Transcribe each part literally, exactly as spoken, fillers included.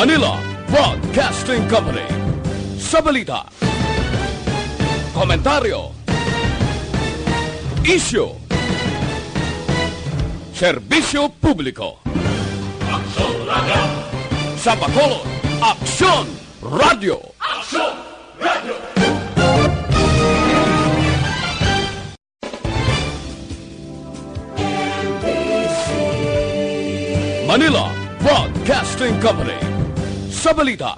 Manila Broadcasting Company. Sa balita, komentaryo, isyu, serbisyo publiko. Aksyon Radio. Sa Bacolod, Aksyon Radio. Aksyon Radio. Manila Broadcasting Company. Sa balita,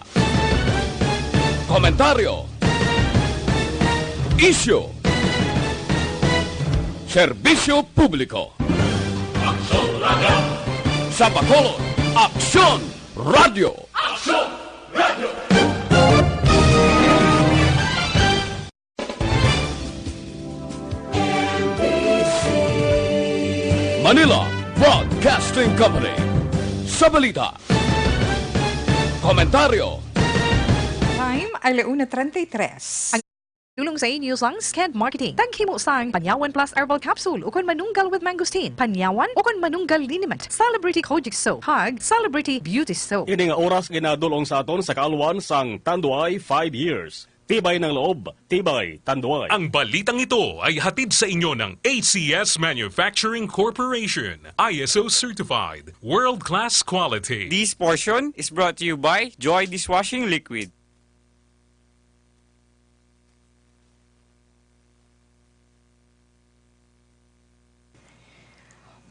komentaryo, isyu, serbisyo publiko. Aksyon Radio. Sa Bacolod, Aksyon Radio. Aksyon Radio. Manila Broadcasting Company. Sa balita, komentaryo. Time, ala una treinta y tres. Ang tulong sa inyo sang Sked Marketing. Taghimo sang Panyawan Plus Herbal Capsule ukon Manunggal with Mangosteen, Panyawan ukon Manunggal Liniment, Celebrity Kojic Soap, kag Celebrity Beauty Soap. Ini nga oras ginadul-ong sa aton sa kaalwan sang Tanduay five years. Tibay ng loob, tibay Tanduay. Ang balitang ito ay hatid sa inyo ng A C S Manufacturing Corporation, I S O certified, world-class quality. This portion is brought to you by Joy Dishwashing Liquid.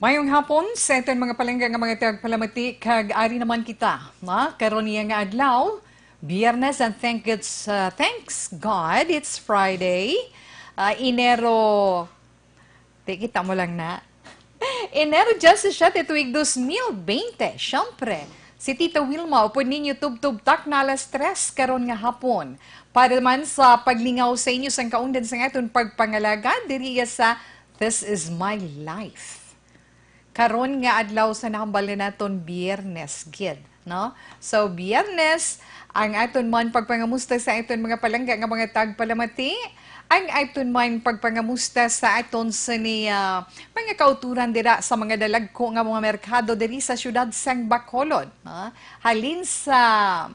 Mayong hapon sa aton mga palangga nga mga tagpalamati, kag ari naman kita, na karon niya nga adlaw, Biyernes, and thank gods, uh, thanks God it's Friday. Uh, Enero, di kita mo lang na. Enero diyesisiyete, tuig dos mil bente. Siyempre, si Tita Wilma, upod ninyo tubtob tak na alas tres karon nga hapon. Para man sa paglingaw sa inyo sang kaundan sang aton pagpangalagad diri sa This Is My Life. Karon nga adlaw sa nahambal na naton Biyernes gid, no? So, Biyernes, ang aton man pagpangamusta sa aton mga palangga nga mga tagpalamati, ang aton man pagpangamusta sa aton sini, ah, mga kauturan dira sa mga dalagko nga mga merkado diri sa siyudad sang Bacolod, no? Halin sa,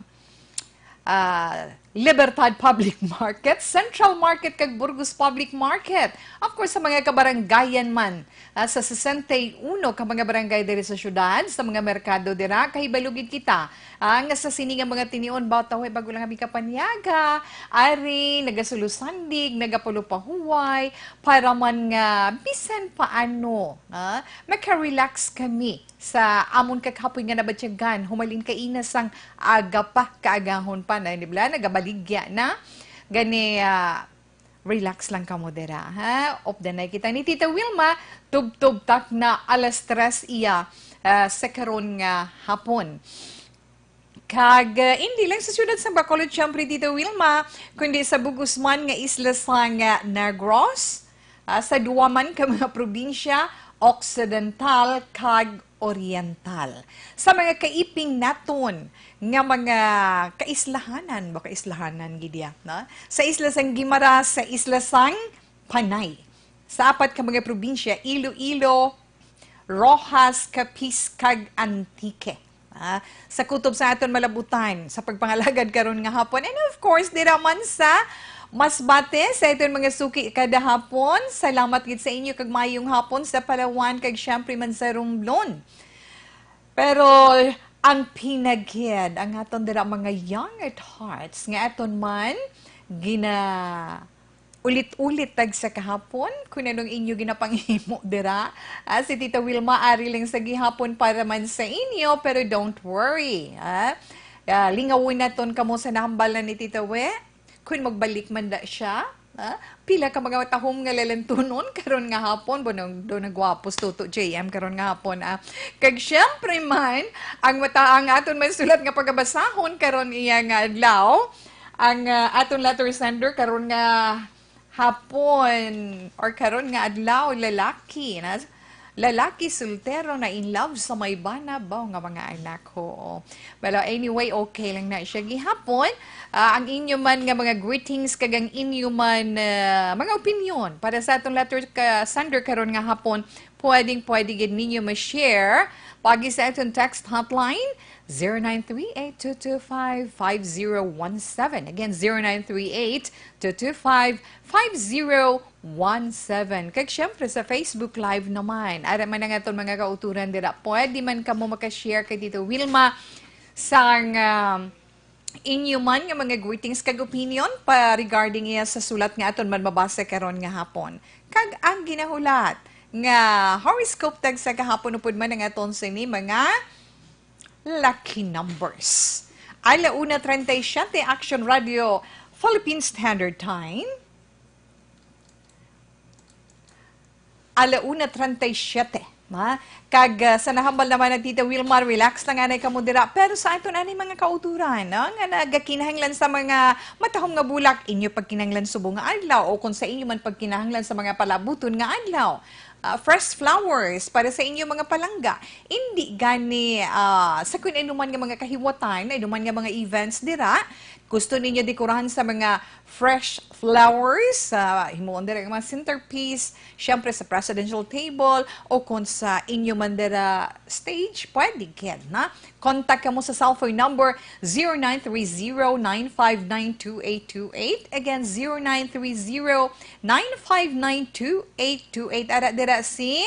ah, Libertad Public Market, Central Market, kag Burgos Public Market. Of course, sa mga kabarangayan man, ah, sa sesenta y uno ka mga barangay diri sa siyudad, sa mga merkado dira, kahibalo gid kita, ah, nga sa sini nga mga tinion, bawat tawo ay bago lang kami kapanyaga, ari, nagasulosandig, nagapulopahuway, para man nga bisan paano, ah, maka-relax kami sa amon kakapoy nga nabatyagan, humalin kaina sang aga pa, kaagahon pa na, di ba? Nagabaligya na. Gani, ah, relax lang kamo dira, ha? Updanay kita ni Tita Wilma, tubtob tak na alas tres iya, ah, sa karon nga hapon. Kag, ah, indi lang sa siyudad sang Bacolod, siyempre, Tita Wilma, kundi sa bug-os man nga isla sang, ah, Negros, ah, sa duwa man ka mga probinsya, Occidental kag Oriental. Sa mga kaiping naton nga mga kaislahanan, ba, kaislahanan gid ya, no? Sa isla sang Guimaras, sa isla sang Panay. Sa apat ka mga probinsya, Iloilo, Roxas, Capiz, kag Antique. Ah, sa kutob sa aton malabutan sa pagpangalagad karon nga hapon. And of course, dira man sa Masbate, sa aton mga suki kada hapon. Salamat gid sa inyo kag mayong hapon sa Palawan kag siyempre man sa Romblon. Pero ang pinagid, ang aton dira mga young at hearts nga aton man gina ulit-ulit tag sa kahapon, kung anong inyo ginapanghimo dira. Ah, si Tita Wilma, ari lang sa gihapon para man sa inyo, pero don't worry, ah. Ah, lingawon naton kamo sa nahambal na ni Tita We. Kung magbalik man da siya, ah, pila ka mga matahom nga lalantunon karon nga hapon, bo, nang, do nagwapos Toto J M karon nga hapon, ah. Kag siyempre man, ang mata-, ang aton man sulat nga pagabasahon karon iya nga adlaw, ang, ah, aton letter sender karon nga hapon or karon nga adlaw, lalaki, na, lalaki soltero na in love sa may bana, baw nga mga anak, oo. Pero anyway, okay lang na siya gihapon. Ah, ang inyo man nga mga greetings kag ang inyo man, ah, mga opinion para sa atong letter ka sender karon nga hapon, pwedeng pwede gid ninyo ma-share pagi sa atong text hotline Zero nine three eight two two five five zero one seven. Again, zero nine three eight two two five five zero one seven. Kag syempre sa Facebook Live naman. Ara man ang aton mga kauturan dira. Pwede man kamo makashare kay Tito Wilma sang, um, inyo man nga mga greetings kag opinion pa regarding iya sa sulat nga aton man mabasa karon nga hapon. Kag ang ginahulat nga horoscope tag sa kahapon upod man ang aton sini mga lucky numbers. Ala una treinta y siete, Action Radio, Philippine Standard Time. Ala una treinta y siete, ha? Kag, ah, sa nahambal naman ni Tita Wilma, relax lang anay kamo dira. Pero sa aton ani mga kauturan, no, nga nagakinahanglan sa mga matahom nga bulak, inyo pagkinahanglan subong nga adlaw, o kung sa inyo man pagkinahanglan sa mga palabuton nga adlaw, ah, fresh flowers para sa inyo mga palangga. Indi gani, ah, sa kun ano man nga mga kahiwatan, ano man nga mga events dira, gusto ninyo dekorahan sa mga fresh flowers, ah, himuon dira ang mga centerpiece, syempre sa presidential table, o kung sa inyo man dira stage, pwede gid, na? Contact kamo sa cellphone number zero nine three zero nine five nine two eight two eight. Again, zero nine three zero nine five nine two eight two eight. Ara dira si,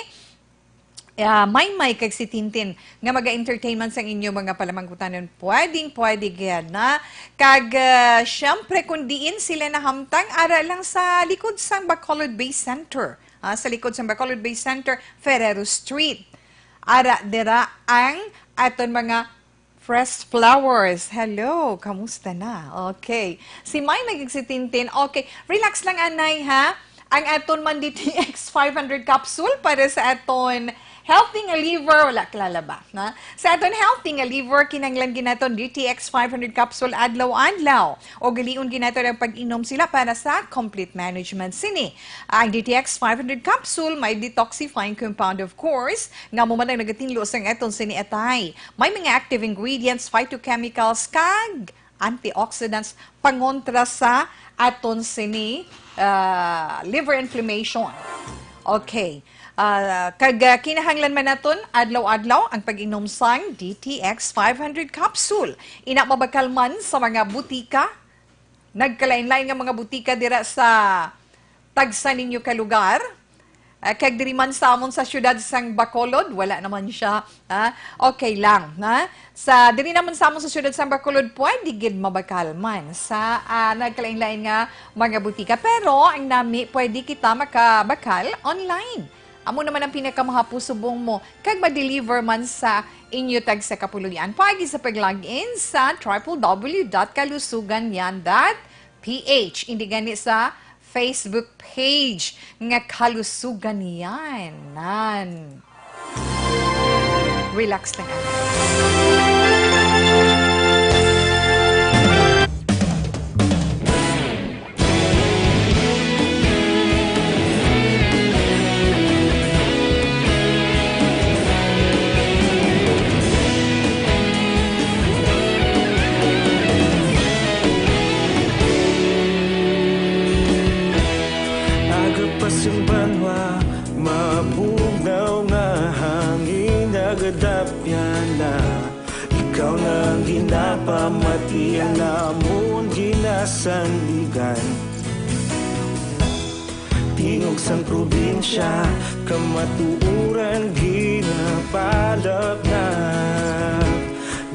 ah, Maymay kag si Tintin nga maga-entertainment sang inyo mga palamangkutanon. Pwedeng pwede gid, na? Kag, ah, syempre, kung diin sila nahamtang, ara lang sa likod sang Bacolod Bay Center. Ah, sa likod sang Bacolod Bay Center, Ferrero Street. Ara dira ang aton mga fresh flowers. Hello, kamusta na? Okay. Si Maymay kag si Tintin. Okay, relax lang anay, ha? Ang aton man D T X five hundred capsule para sa aton healthy nga liver. Wala, kilala ba? Na? Sa aton healthy nga liver, kinahanglan gid naton D T X five hundred capsule adlaw-adlaw. O galion gid naton ang pag-inom sila para sa complete management sini. Ang D T X five hundred capsule may detoxifying compound, of course, nga amo man ang nagatinlo sang aton sini atay. May mga active ingredients, phytochemicals, kag antioxidants pangontra sa aton sini, ah, liver inflammation. Okay. Ah, kag, ah, kinahanglan man naton adlaw-adlaw ang pag-inom sang D T X five hundred capsule. Ina mabakal man sa mga butika, nagkalain-lain nga mga butika dira sa tagsa ninyo ka lugar. Ah, kag diri man sa amon sa siyudad sang Bacolod, wala naman siya, ha? Okay lang, ha? Sa diri naman sa amon sa siyudad sang Bacolod, pwede gid mabakal man sa, ah, nagkalain-lain nga mga butika. Pero ang nami, pwede kita makabakal online. Amo naman ang pinakamahapos subong mo kag ma-deliver man sa inyo tagsa kapuloy-an. Paagi sa pag-log in sa triple W dot kalusugan yan dot P H. Indi gani sa Facebook page nga Kalusugan Yan. Nan. Relax lang. Agapas ang banwa, mabugnaw nga hangin, nagadapyan na. Ikaw na ang ginapamati, ang amon ginasandigan. Tingog sang probinsya, kamatuoran ginapalapnap.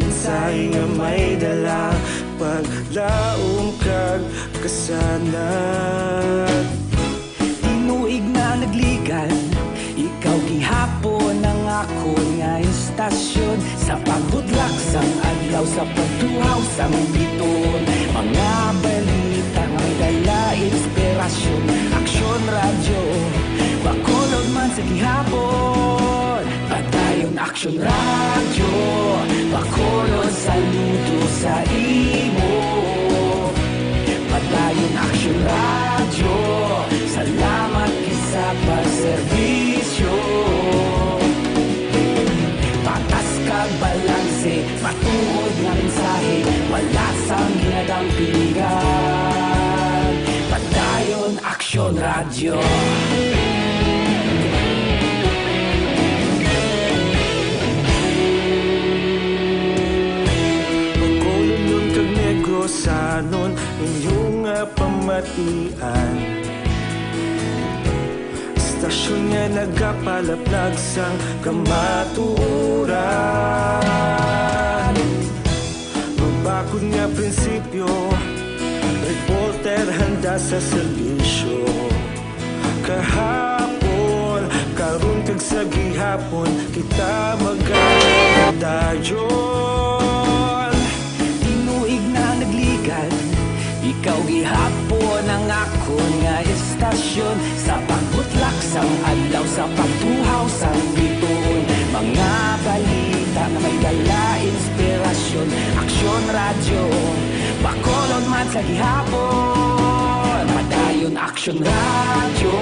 Mensahe nga may dala, paglaom kag kasanag. Tinuig na nagligan, ikaw gihapon ang akon nga istasyon. Sa pagbutlak sang adlaw, sa pagtuhaw sang biton, mga balita nga dala inspirasyon. Aksyon Radyo, Bacolod man sa gihapon. Padayon Aksyon Radyo, Bacolod, saludo sa imo. Padayon Aksyon Radyo, salamat gid sa pagserbisyo. Patas kag balanse, matuod nga mensahe, wala sang ginadampigan. Padayon Aksyon Radyo. Sanon inyong nga pamatian. Istasyon nga nagapalaplag sang kamatuoran. Mabakod nga prinsipyo, reporter handa sa serbisyo. Kahapon, karon kag sa gihapon, kita magadayon. Tinuig na nagligan, ikaw gihapon ang akon nga istasyon. Sa pagbutlak sang adlaw, sa pagtuhaw sang bituon, mga balita nga may dala inspirasyon. Aksyon Radyo, Bacolod man sa gihapon. Padayon Aksyon Radyo,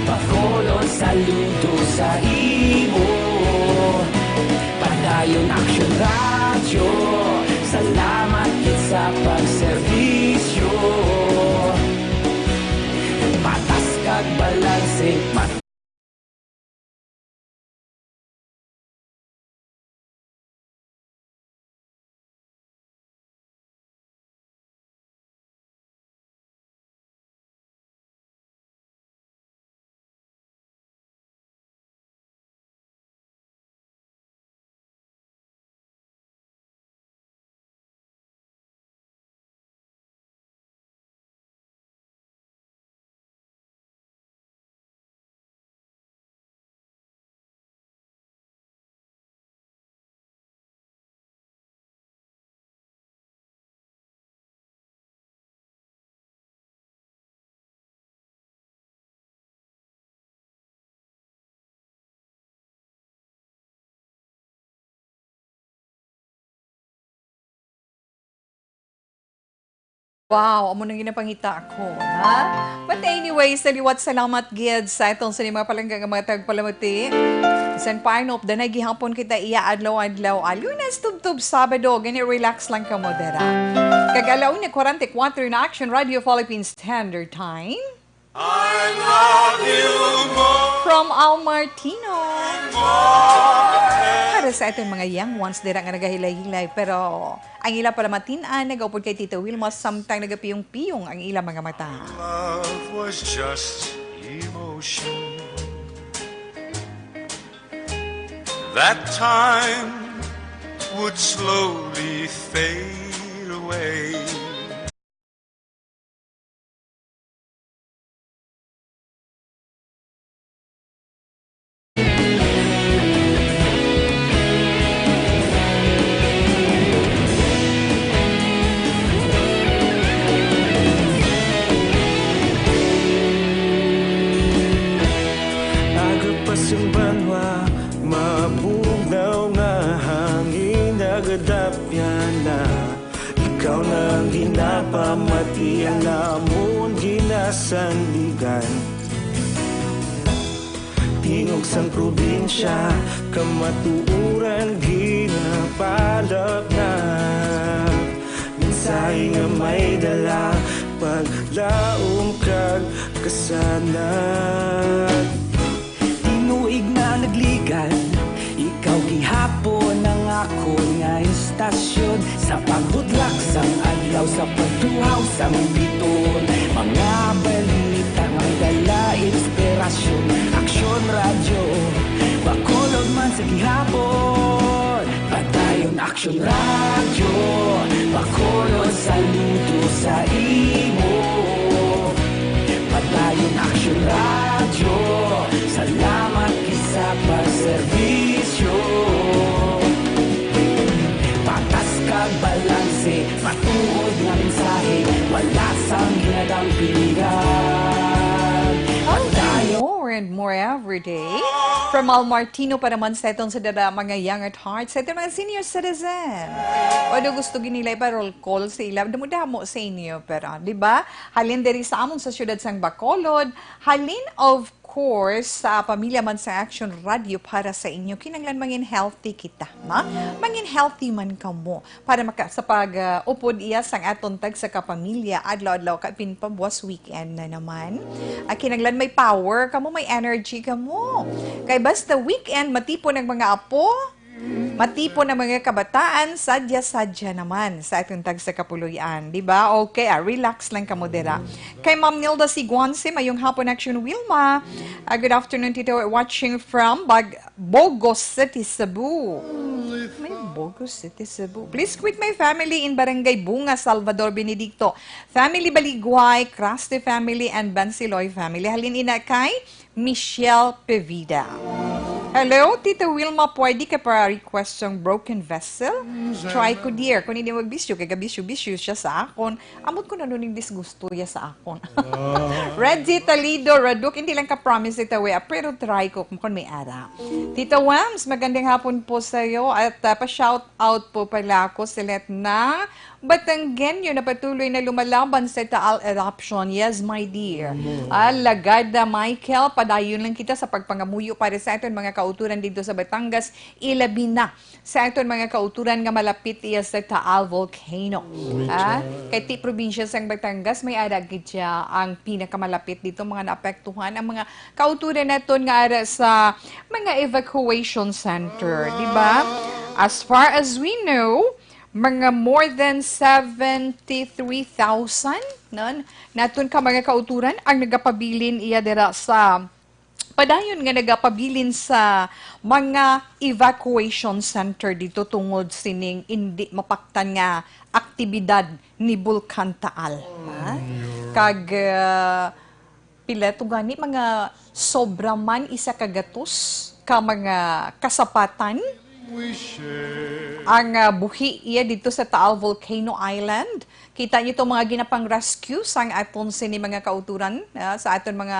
Bacolod, saludo sa imo. Padayon Aksyon Radyo, salamat gid sa pagserbisyo. Patas kag balanse, mat- Wow, amo nang ginapangita ako, ha? But anyways, sa liwat, salamat gid sa atong sa mga palangga nga mga tagpalamati. San painop, danay gihapon kita iya adlaw-adlaw. Ah, Lunes, tubtob, Sabado, gani relax lang kamo dira. Kag alauna kwarenta y kuwatro na Action Radio Philippine Standard Time. I love you more. From Al Martino. Para sa ating mga young ones dira nga nagahilay-hilay, pero ang ila pala matin-an, nagaupod kay Tita Wilma, samtang nagapiyong-piyong ang ila mga mata. Love was just emotion that time would slowly fade away. Aga pa sing banwa, mabugnaw nga hangin, nagadapyan na. Ikaw na ang ginapamati, ang amon ginasandigan. Tingog sang probinsya, kamatuoran ginapalapnap. Mensahe nga may dala, paglaom kag kasanag. Tinuig na nagligan, ikaw gihapon ang akon nga istasyon. Sa pagbutlak sang adlaw, sa pagtuhaw sang bituon, mga balita nga may dala inspirasyon. Aksyon Radyo, Bacolod man sa gihapon. Padayon Aksyon Radyo, Bacolod, saludo sa imo. Padayon Aksyon Radyo, salamat gid sa pagserbisyo. Patas kag balanse, matuod nga mensahe, wala sang ginadampingan. Padayon. More and more every day. From Al Martino pa naman sa aton sa dada mga young at heart, sa aton mga senior citizen. O do gusto gid nila ipa-roll call sa ila, damo-damo sa inyo, pero, di ba? Halin diri sa amon sa siyudad sang Bacolod, halin, of course, sa pamilya man sa Action Radio para sa inyo, kinahanglan mangin healthy kita, ma? Mangin healthy man kamo para maka-, sa pag, ah, upod iya sang aton tagsa ka pamilya, adlaw-adlaw ka pinpabuwas weekend na naman. Ah, kinahanglan may power kamo, may energy kamo. Kay basta weekend, matipon ang mga apo, Matipon ang mga kabataan, sadya-sadya naman sa atong tagsa kapuloy-an, di ba? Okay, ah, relax lang kamo dira. Kay Ma'am Nilda Siguanse, mayong hapon, Action Wilma. Ah, good afternoon, Tito. Watching from Bag Bogo City, Cebu. May Bogo City, Cebu. Please greet my family in Barangay Bunga, Salvador Benedicto. Family Baligway, Craste family, and Bansiloy family. Halin ina kay Michelle Pevida. Hello, Tita Wilma, pwede ka pa request sang Broken Vessel? Try ko, dear. Kung hindi magbisyo, kay gabisyo-bisyo siya sa akon. Amot ko na nun yung disgusto ya sa akon. Reggie Talido, Raduk, hindi lang ka-promise, Tita Wea, pero try ko kung may ara. Tita Wams, magandang hapon po sa'yo. At ah, pa-shout out po pala ako sa lahat na Batanggenyo na patuloy na lumalaban sa Taal eruption. Yes, my dear. Alagad na, Michael, padayon lang kita sa pagpangamuyo para sa aton mga kauturan dito sa Batangas, ilabi na sa aton mga kauturan nga malapit iya sa Taal Volcano. Ah, kay ti probinsya sang Batangas, may ara gid siya ang pinakamalapit dito, mga naapektuhan, ang mga kauturan naton nga ara sa mga evacuation center, di ba? As far as we know, mga more than seventy-three thousand, non, naton ka mga kauturan ang nagapabilin iya dira sa, padayon nga nagapabilin sa mga evacuation center dito tungod sining indi mapaktan nga aktibidad ni Bulkan Taal. Ha? Kag, ah, pila to gani, mga sobra man isa ka gatos ka mga kasapatan ang, ah, buhi iya dito sa Taal Volcano Island. Kita niyo itong mga ginapang-rescue sang aton sini mga kauturan, ah, sa aton mga,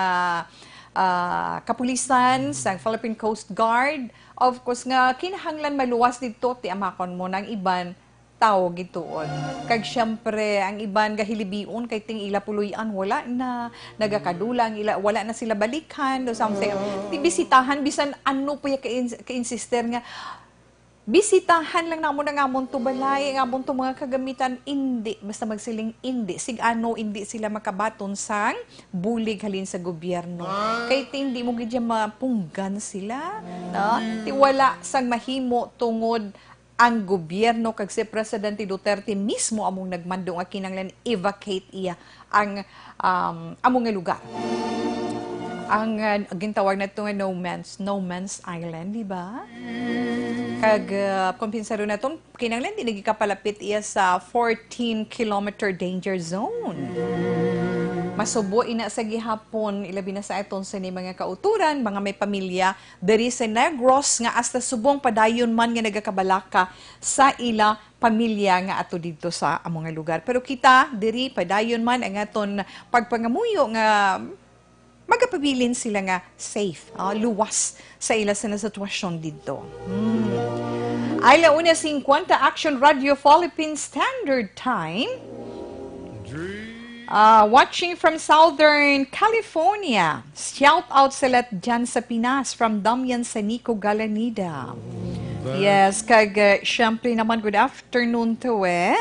ah, kapulisan, sa Philippine Coast Guard. Of course, nga kinahanglan maluwas dito, ti amakon mo nang iban tawo gituon. Kag siyempre, ang iban gahilibion kay ting ila puloy-an wala na, nagakadula ang ila, wala na sila balikan or something. Ti bisitahan, bisan ano po yung ka-ins-, ka-insister nga, bisitahan lang namon ang amon to balay, ang amon to mga kagamitan, indi. Basta magsiling indi, sig ano, indi sila makabaton sang bulig halin sa gobyerno. Kay ti indi mo gid siya mapunggan sila, no? Ti wala sang mahimo tungod ang gobyerno kag si Presidente Duterte mismo among nagmando nga kinahanglan evacate iya ang, um, amo nga lugar. Ang, uh, gintawag nato nga no man's, no man's island, di ba? Kag, uh, kung pinsaro naton, kinahanglan di nagikapalapit iya sa fourteen kilometer danger zone. Masubo ina sa gihapon, ilabi na sa aton sini mga kauturan, mga may pamilya diri sa Negros nga hasta subong padayon man nga nagakabalaka sa ila pamilya nga ato didto sa amo nga lugar. Pero kita diri padayon man ang aton pagpangamuyo nga magapabilin sila nga safe, ah, luwas sa ila sina sitwasyon didto. Hmm. Ay, la una cincuenta, Action Radio Philippines Standard Time. Ah, watching from Southern California. Shout out sa lahat dyan sa Pinas, from Damian Sanico Galanida. Yes, kag, uh, syempre naman, good afternoon to eh.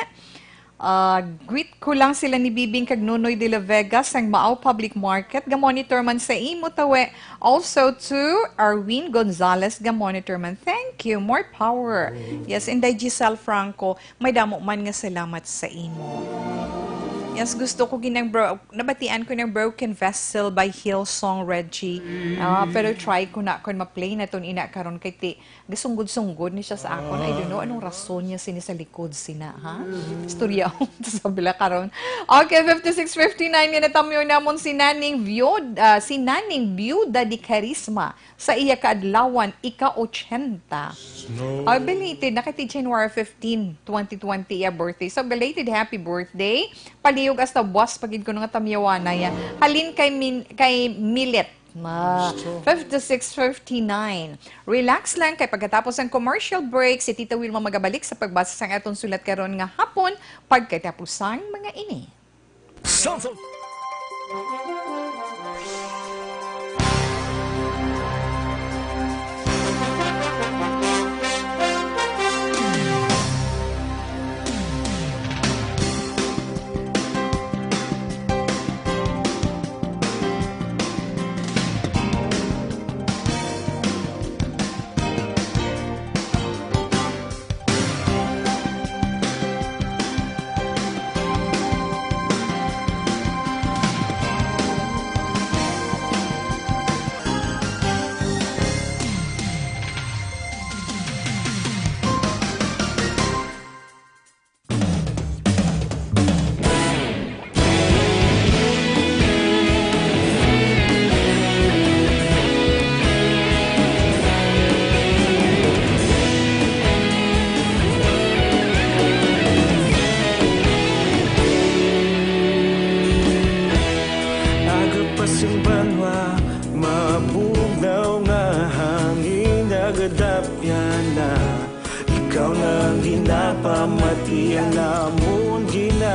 Ah, greet ko lang sila ni Bibing kag Nonoy de la Vega sang Maao Public Market. Ga-monitor man sa imo tawe. Also to Arwin Gonzalez, ga-monitor man. Thank you. More power. Yes, Inday Giselle Franco, may damo man nga salamat sa imo. Yes, gusto ko ginang bro-, nabatian ko ng Broken Vessel by Hillsong Reggie. Ah, pero try ko na kung ma-play naton ina karon kay ti gasunggod-sunggod ni siya sa akon. I don't know anong rason niya sini sa likod sina, ha? Istorya sa bila karon. Okay, fifty-six fifty-nine nga natamyo namon si Naning Viud-, ah, si Naning Biuda de Carisma sa iya kaadlawan, ika-ochenta. Ah, belated na kay ti January fifteen, twenty twenty iya birthday. So, belated happy birthday. Palihog hasta buwas pa gid kuno nga tamyawana ya. Halin kay Min-, kay Milet. Ma, fifty-six fifty-nine. Relax lang kay pagkatapos ang commercial break, si Tita Wilma magabalik sa pagbasa sang aton sulat karon nga hapon pagkatapos sang mga ini. Samson.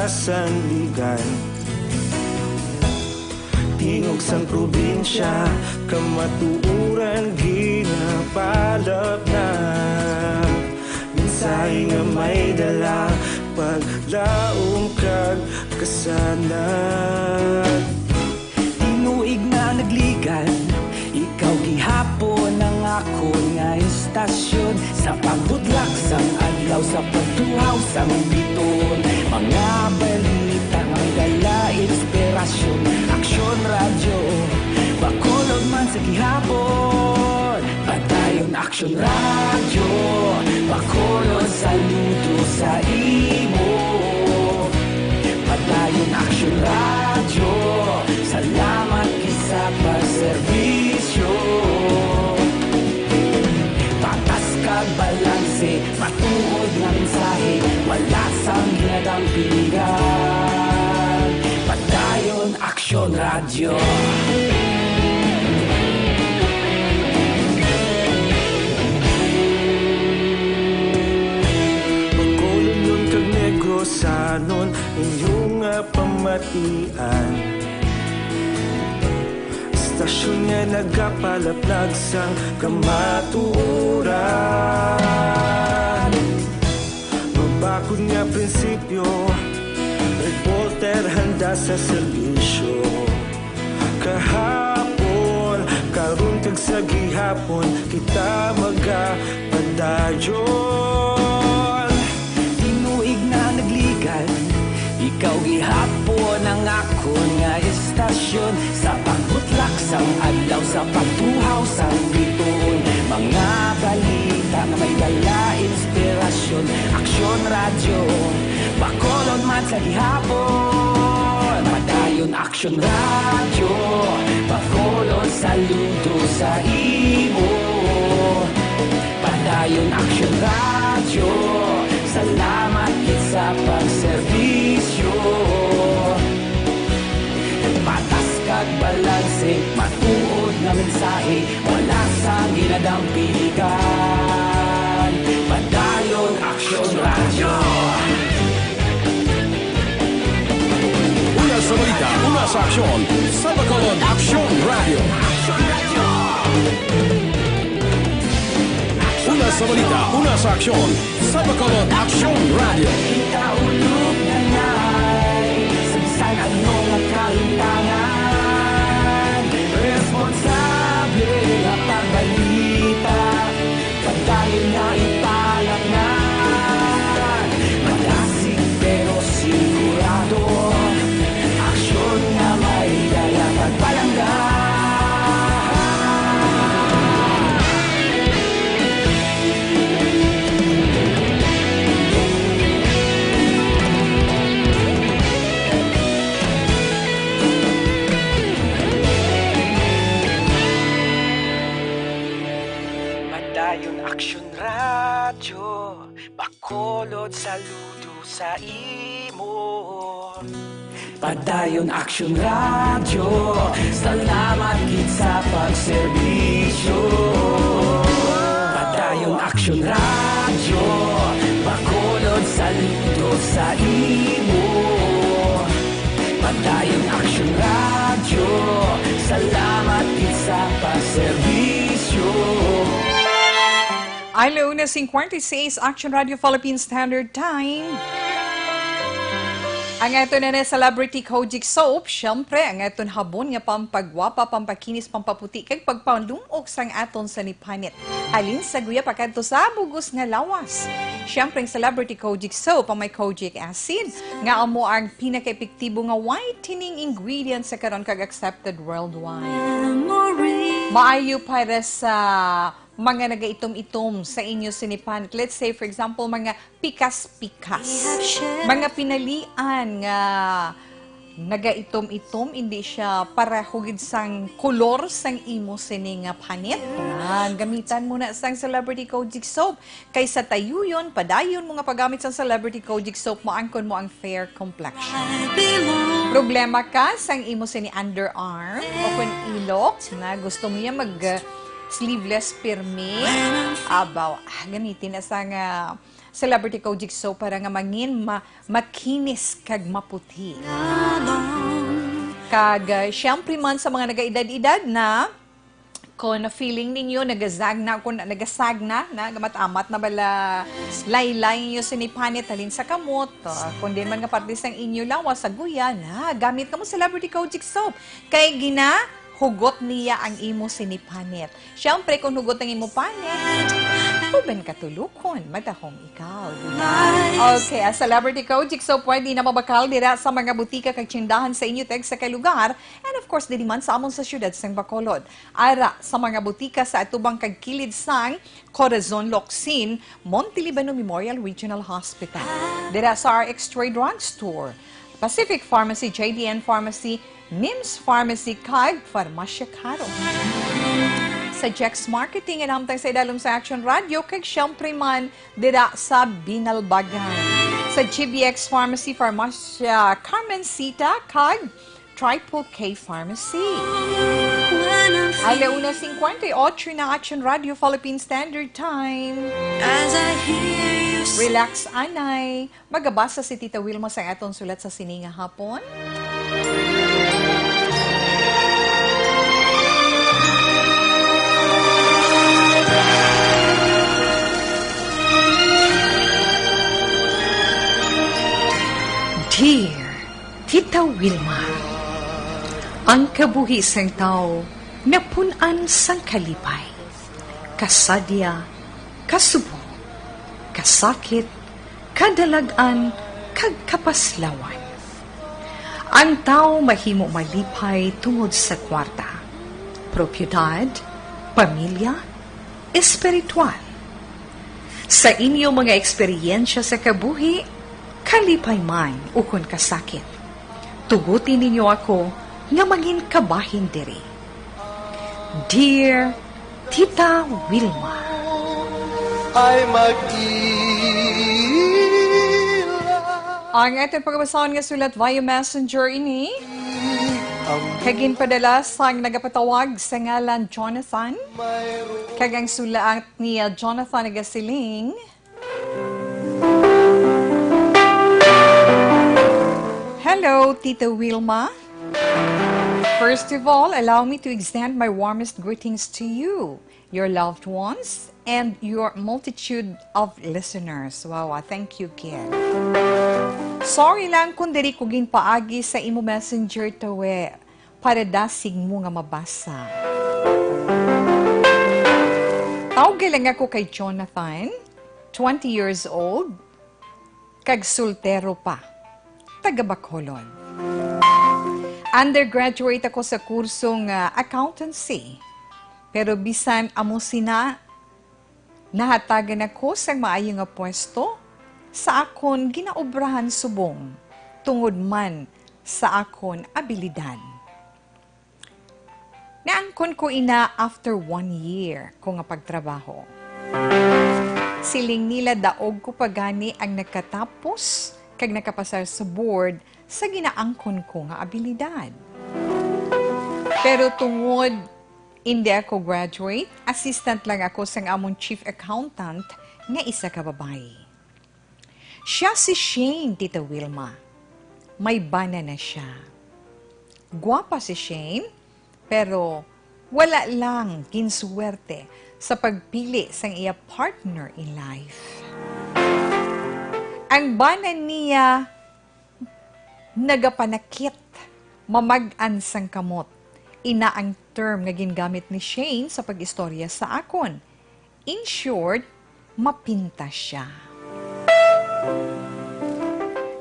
sanligan. Tingog sang probinsya, kamatuoran ginapalapnag. Mensahe nga may dala, paglaom kag kasanag. Tinuig na nagligad, ikaw gihapon ang akon nga istasyon. Sa pagbudlak sang adlaw, sa pagtuhaw sang bituon, mga balita nga may dala inspirasyon. Aksyon Radyo, Bacolod man sa gihapon. Padayon Aksyon Radyo, Bacolod, saludo sa imo. Padayon Aksyon Radyo, salamat gid sa pagserbisyo. Patas kag balanse, matuod nga mensahe, wala sang ginadampingan. Padayon Aksyon Radyo. Bacolodnon kag Negrosanon, inyo nga pamatian. Istasyon nga nagapalaplag sang kamatuoran. Mabakod nga prinsipyo, reporter handa sa serbisyo. Kahapon, karon kag sa gihapon, kita magapadayon. Tinuig na nagligad, ikaw gihapon ang akon nga istasyon. Sa pagbutlak sang adlaw, sa pagtuhaw sang bituon, mga balita nga may dala inspirasyon. Aksyon Radyo, Bacolod man sa gihapon. Padayon Aksyon Radyo, Bacolod, saludo sa imo. Padayon Aksyon Radyo, salamat gid sa pagserbisyo. Patas kag balanse, matuod nga mensahe, wala sang ginadampingan. Padayon Aksyon Radyo. Una sa balita, una sa aksyon, sa Bacolod Aksyon Radyo. Una sa balita, una sa aksyon, sa Bacolod Aksyon Radyo. Kita ulog na ngay, sa bisan ano nga kalimtangan, responsable nga pagbalita, padayon nga ipalapngan. Madasig pero sigurado, aksyon nga may dala pagpalangga. Padayon Aksyon Radyo, Bacolod, saludo sa imo. Padayon Aksyon Radyo, salamat gid sa pagserbisyo. Padayon Aksyon Radyo, Bacolod, saludo sa imo. Padayon Aksyon Radyo, salamat gid sa pagserbisyo. Alauna cincuenta y seis, Action Radio Philippine Standard Time. Ang aton na Celebrity Kojic Soap, syempre, ang aton habon nga pampagwapa, pampakinis, pampaputi, kag pagpalum-ok sang aton sinipanit. Halin sa guya pakadto sa bug-os nga lawas. Syempre, ang Celebrity Kojic Soap ang may kojic acid, nga amo ang pinaka-epektibo nga whitening ingredient sa karon kag accepted worldwide. Maayo para sa mga nagaitom-itom sa inyo sinipanit. Let's say, for example, mga pikas-pikas. Mga pinalian nga nagaitom-itom, hindi siya pareho gid sang kolor sang imo sini nga panit. Yan, gamitan mo na sang Celebrity Kojic Soap. Kaysa tayuyon, padayon mo nga paggamit sang Celebrity Kojic Soap, maangkon mo ang fair complexion. Problema ka sang imo sini underarm o kun ilok na gusto mo niya mag, uh, sleeveless pirmi? Abaw, ah, gamitin na sang, ah, Celebrity Kojic Soap para nga mangin ma-, makinis kag maputi. Kag, uh, syempre man sa mga nagaedad-edad na, kung na-feeling ninyo, nagazagna, kung na-, nagasagna, na, gamat-amat na bala laylay ninyo sinipanit halin sa kamot, uh, kung din man nga parte sang inyo lawas, sa guya, na, gamit na mo Celebrity Kojic Soap. Kay gina-, hugot niya ang imo sinipanit. Siyempre, kung hugot ang imo panit, uban ka tulukon, madahom ikaw, di ba? Okay, ang Celebrity Kojic Soap pwede na mabakal dira sa mga butika kag tindahan sa inyo tag sa kalugar, and of course, diri man sa amon sa siyudad sang Bacolod. Ara sa mga butika sa atubang kag kilid sang Corazon Locsin, Monte Libano Memorial Regional Hospital. Dira sa R X Trade Drug Store, Pacific Pharmacy, J D N Pharmacy, Nims Pharmacy, kag Farmasya Caro. Sa Jex Marketing, anamtang sa idalom sa Action Radio, kag siyempre man dira sa Binalbagan. Sa G B X Pharmacy, Farmasya Carmencita, kag Triple K Pharmacy. Alauna singkwenta y ocho na, Action Radio Philippine Standard Time. Relax, anay. Magabasa si Tita Wilma sa aton sulat sa sini nga hapon. Dear Tita Wilma, ang kabuhi sang tawo napun-an sang kalipay, kasadya, kasubo, kasakit, kadalag-an, kag kapaslawan. Ang tawo mahimo malipay tungod sa kwarta, propiedad, pamilya, espiritual. Sa inyo mga eksperyensya sa kabuhi, kalipay man ukon kasakit, tuguti ninyo ako nga mangin kabahin diri. Dear Tita Wilma. Ay mag-ila. Ang aton pagabasahon nga sulat via messenger ini, kag ginpadala sang nagapatawag sa ngalan Jonathan. Kag ang sulat ni, uh, Jonathan nagasiling, "Hello, Tita Wilma. First of all, allow me to extend my warmest greetings to you, your loved ones, and your multitude of listeners." Wow, ah, thank you, kid. Sorry lang kung diri ko ginpaagi sa imo messenger, tawe, para dasig mo nga mabasa. Tawgi lang ako kay Jonathan, twenty years old, kag soltero pa, taga Bacolod. Undergraduate ako sa kurso nga accountancy, pero bisan amo sina, nahatagan ako sang maayo nga pwesto sa akon ginaobrahan subong, tungod man sa akon abilidad. Naangkon ko ina after one year ko nga pagtrabaho. Siling nila daog ko pa gani ang nakatapos kag nakapasar sa board sa ginaangkon ko nga abilidad. Pero tungod indi ako graduate, assistant lang ako sang amon chief accountant nga isa ka babayi. Siya si Shane, Tita Wilma. May bana na siya. Gwapa si Shane, pero wala lang ginswerte sa pagpili sang iya partner in life. Ang bana niya nagapanakit, mamag-an sang kamot. Ina ang term nga gingamit ni Shane sa pag-istorya sa akon. In short, mapintas siya.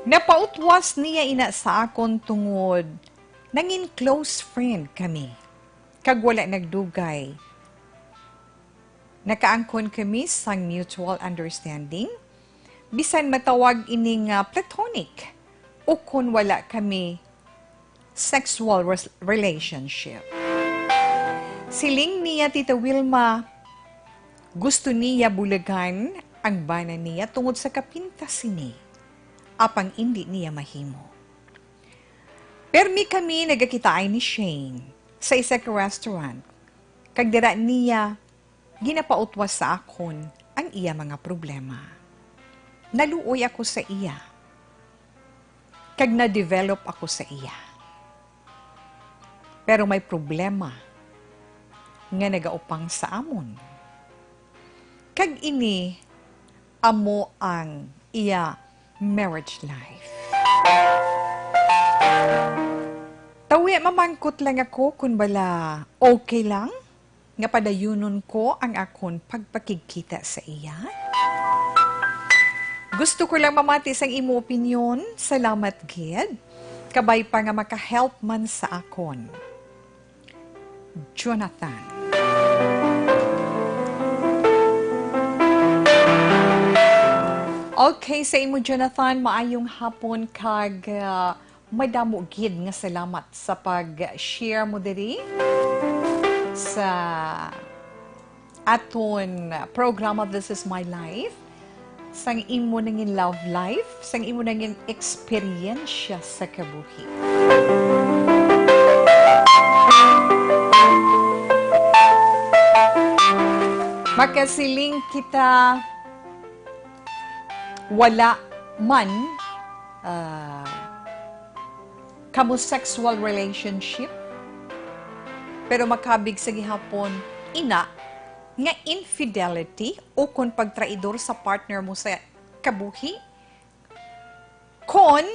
Napautwas niya ina sa akon tungod nangin close friend kami, kag wala nagdugay nakaangkon kami sang mutual understanding, bisan matawag ini nga platonic, ukon wala kami sexual res-, relationship. Siling niya, Tita Wilma, gusto niya bulagan ang bana niya tungod sa kapintas sini, apang indi niya mahimo. Permi kami nagakitaay ni Shane sa isa ka restaurant, kag dira niya ginapautwas sa akon ang iya mga problema. naluoy ako sa iya, kag na-develop ako sa iya. Pero may problema nga nagaupang sa amon. Kag ini amo ang iya marriage life. Tawi, mamangkot lang ako kung bala okay lang nga padayunon ko ang akon pagpakigkita sa iya. Gusto ko lang mamati sang imo opinyon. Salamat gid. Kabay pa nga maka-help man sa akon. Jonathan. Okay, sa imo, Jonathan, maayong hapon kag, ah, madamo gid nga salamat sa pag-share mo diri sa aton programa, This Is My Life, sang imo nangin love life, sang imo nangin eksperyensya sa kabuhi. Makasiling kita, wala man, ah, kamo sexual relationship, pero makabig sa gihapon ina nga infidelity o kon pagtraidor sa partner mo sa kabuhi, kon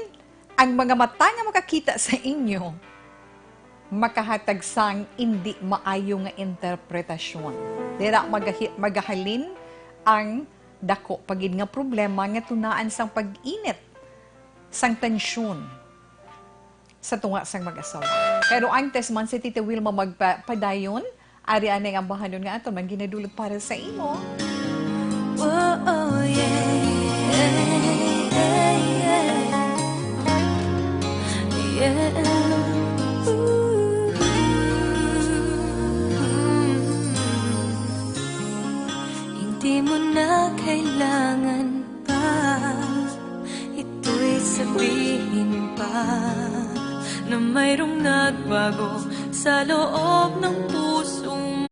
ang mga mata nga makakita sa inyo makahatag sang indi maayo nga interpretasyon. Dira magahi-, magahalin ang dako pa gid nga problema nga tunaan sang pag-init sang tensyon sa tunga sang mag-asawa. Pero antes man, si Tita Wilma magpa-, padayon, ari anay ang ambahanon nga aton man ginadulot para sa imo. Oh, oh, yeah. Yeah, yeah. Ooh. Hindi mo na kailangan pa. Ito'y sabihin pa na mayroong nagbago sa loob ng puso mo.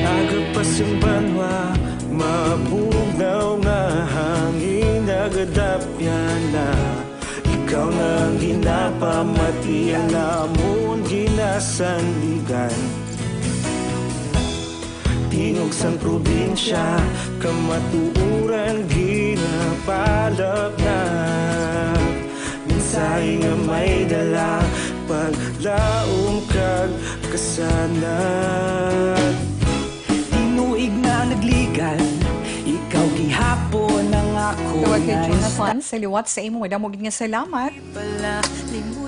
Aga pa sing banwa, mabugnaw nga hangin nagadapyan na. Ikaw na ang ginapamati, ang amon ginasandigan. Tingog sang probinsya, kamatuoran ginapalapnap. Mensahe nga may dala, paglaom kag kasanag. Tinuig na nagligan, ikaw gihapon ang ako. Tawag kay nga Jonathan, sa liwat sa imo, madamo gid nga salamat.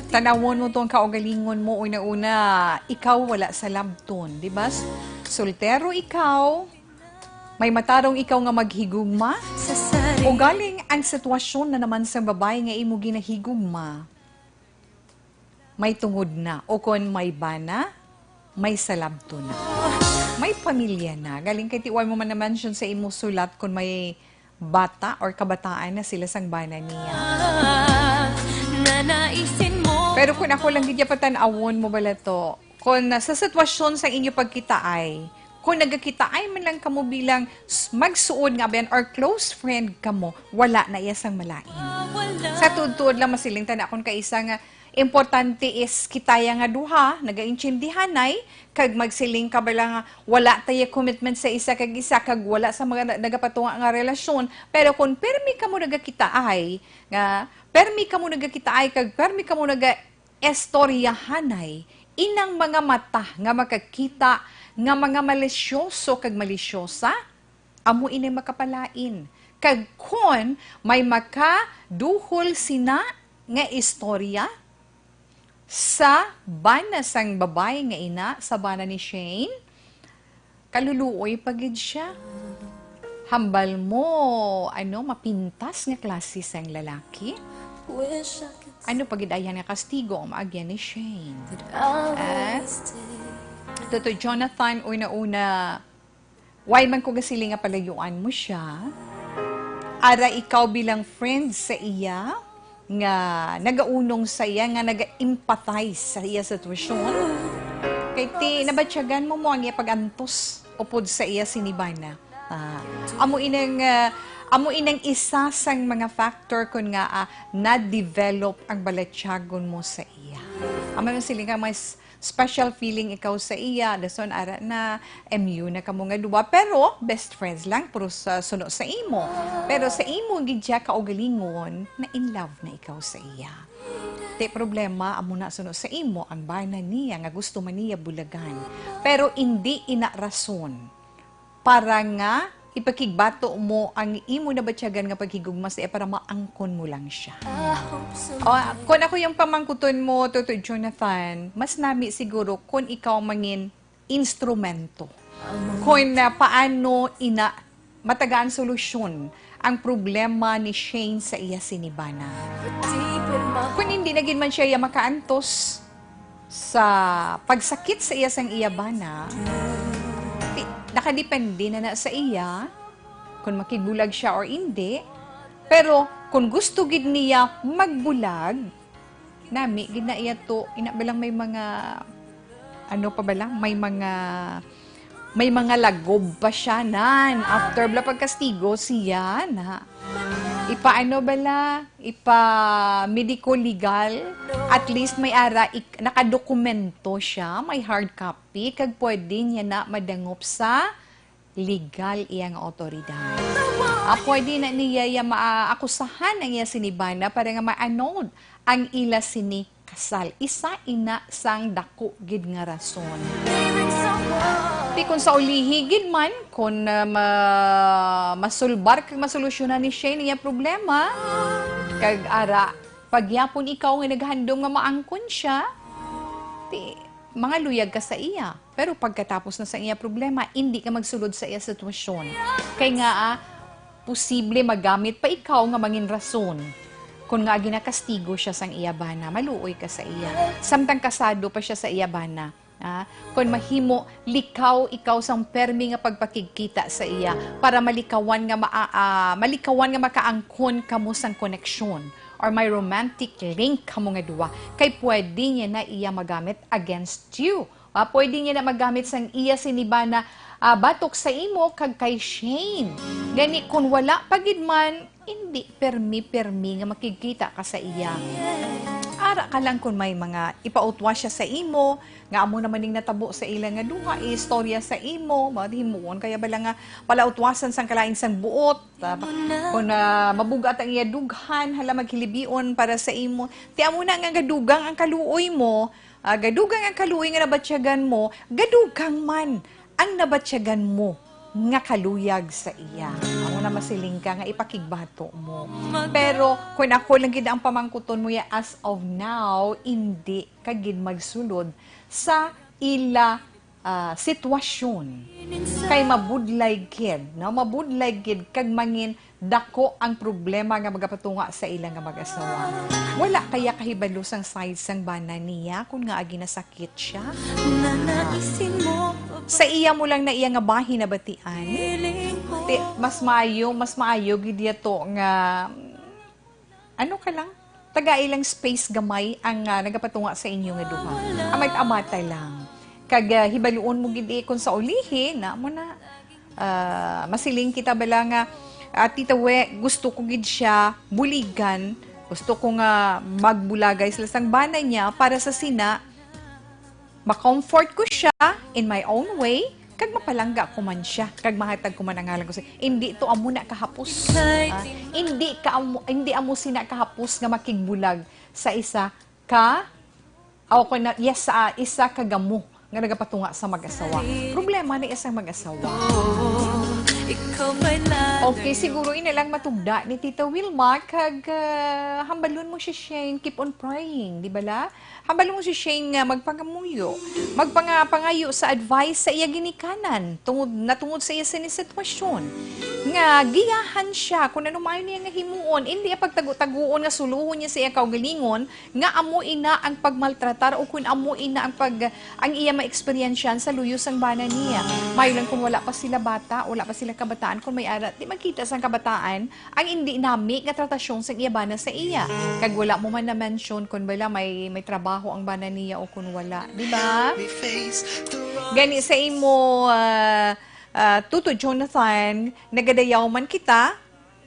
Tan-awon mo tong kaugalingon mo, una-una, ikaw wala sa labton, di ba? Soltero ikaw, may matarong ikaw nga maghigugma? Ugaling ang sitwasyon na naman sang babayi nga imo ginahigugma, may tungod na, o kon may bana, may salabto na. May pamilya na. Galing kay tiwal mo man na-mention sa imo sulat kon may bata or kabataan na sila sang bana niya. Pero kung ako lang gid ya patan-awon mo bala to, kung sa sitwasyon sa inyo pagkitaay, kung nagakitaay man lang kamo bilang s-, magsuod nga ben or close friend kamo, wala na iya sang malain. Sa tuod-tuod lang masiling ta na akon kaisa nga importante is kita ya nga duha nagaintindihanay, kag magsiling ka bala nga wala ta ya commitment sa isa kag isa, kag wala sa mga na-, nagapatunga nga relasyon. Pero kung permi kamo nagakitaay, nga permi kamo nagakitaay, kag permi kamo naga-istoryahanay, inang mga mata nga makakita nga mga malisyoso kag malisyosa, amo ini makapalain. Kag kon may makaduhol sina nga istorya sa bana sang babayi nga ina, sa bana ni Shane, kaluluoy pa gid sia. Hambal mo, ano, mapintas nga klase sang lalaki. Wish I could Ano pa gid ayan nga kastigo ang maagyan ni Shane? Ah? Toto Jonathan, una-una, why man ko gasiling nga palayuan mo siya? Ara ikaw bilang friend sa iya, nga nagaunong sa iya, nga naga-empathize sa iya sitwasyon. Kay ti, nabatyagan mo mo ang iya pag-antos upod sa iya sinibana. Ah, amo inang, ah, amo inang isa sang mga factor kun nga, ah, na-develop ang balatyagon mo sa iya. Amo man sila nga may s-, special feeling ikaw sa iya, dason ara na M U na kamo nga duwa, pero best friends lang, pero sa suno sa imo. Pero sa imo gid siya kaugalingon, na in love na ikaw sa iya. Ti problema, amo na suno sa imo ang bana niya nga gusto man niya bulagan. Pero indi ina rason para nga ipakigbato mo ang imo nabatyagan nga paghigugma sa iya para maangkon mo lang siya. O, kung ako yung pamangkuton mo, Toto Jonathan, mas nami siguro kung ikaw mangin instrumento. Kung, ah, paano ina matagaan solusyon ang problema ni Shane sa iya sinibana. Kung hindi na gid man siya iya makaantos sa pagsakit sa iya sang iya bana, ti-, nakadepende na na sa iya kung makigbulag siya or hindi. Pero kung gusto gid niya magbulag, nami gid na iya to, ina ba lang may mga, ano pa ba lang, may mga, may mga lagob pa siya nan. After bala pagkastigo siya na. Ipaano bala, ipa medico legal, at least may ara, ik-, nakadokumento siya, may hard copy, kag pwede niya na madangop sa legal iya nga awtoridad. Ah, pwede na niya iya maakusahan ang iya sinibana para nga ma-annul ang ila sini kasal. Isa ina sang dako gid nga rason. Ti kung sa ulihi gid man, kung, ah, ma-, masulbar kag masolusyonan ni Shane iya problema, kag ara, pagyapon ikaw nga naghandom nga maangkon siya, ti, mangaluyag ka sa iya. Pero pagkatapos na sa iya problema, indi ka magsulod sa iya sitwasyon. Kay nga, ah, posible magamit pa ikaw nga mangin rason. Kung nga ginakastigo siya sang iya bana, maluoy ka sa iya. Samtang kasado pa siya sa iya bana, ah, kung mahimo, likaw ikaw sang permi nga pagpakigkita sa iya para malikawan nga maa-, ah, malikawan nga makaangkon kamo sang koneksyon or may romantic link kamo nga duwa. Kay pwede niya na iya magamit against you. Ah, pwede niya na magamit sang iya sinibana, ah, batok sa imo kag kay Shane. Gani, kung wala pa gid man, hindi permi-permi nga makigkita ka sa iya. Ara ka lang kung may mga ipautwa siya sa imo, nga amo naman ning natabo sa ila nga duha, istorya sa imo, ba, himuon kaya bala nga palautwasan sang kalain sang buot, ah, kung, ah, mabugat ang iya dughan, hala, maghilibion para sa imo. Ti amo na nga gadugang ang kaluoy mo, ah, gadugang ang kaluoy nga nabatyagan mo, gadugang man ang nabatyagan mo nga kaluyag sa iya. Amo na masiling ka nga ipakigbato mo. Pero kung ako lang gid ang pamangkuton mo ya, as of now, indi ka gid magsulod sa ila, ah, sitwasyon. Kay mabudlay gid, no? Mabudlay gid kag mangin dako ang problema nga magapatunga sa ila nga mag-asawa. Wala kaya kahibalo sang side sang bana niya kung nga ginasakit siya? Sa iya mo lang na iya nga bahin nabatian? Ti, mas maayo, mas maayo gid yato nga, ano ka lang, tagai lang space gamay ang, ah, nagapatunga sa inyo nga duha. Amat-amata lang. Kag, ah, hibaluon mo gid, eh, kung sa ulihi, na mo na, ah, masiling kita bala nga, ah, Tita We, gusto ko gid siya buligan. Gusto ko nga magbulagay sila sang bana niya para sa sina, ma-comfort ko siya in my own way, kag mapalangga ko man siya, kag mahatag ko man ang ngalan ko sa, hindi to amo na kahapos. Ah, hindi ka amo, hindi amo sina kahapos nga makigbulag sa isa ka, aw ko na, yes, sa isa ka gamo nga nagapatunga sa mag-asawa. Problema na isang mag-asawa. Ikaw bala. Okay, siguro ina lang matugda ni Tita Wilma, kag, ah, hambalon mo si Shane, keep on praying, di bala? Hambalon mo si Shane nga magpangamuyo, magpangapangayo sa advice sa iya ginikanan, tungod, natungod sa iya sini sitwasyon. Nga giyahan siya kung ano maayo niya nga himuon, hindi ang pagtago-taguon nga suluhon niya sa iya kaugalingon, nga amo ina ang pagmaltratar o kun amo ina ang pag, ang iya maeksperiensyahan sa luyo sang bana niya. Maayo lang kung wala pa sila bata, wala pa sila kabataan, kung may ara, di magkita sang kabataan ang hindi nami nga tratasyon sang iya bana sa iya. Kag wala mo man na-mention kung bala may, may trabaho ang bana niya o kung wala, di ba? Gani sa imo, ah, ah, Tuto Jonathan, nagadayaw man kita,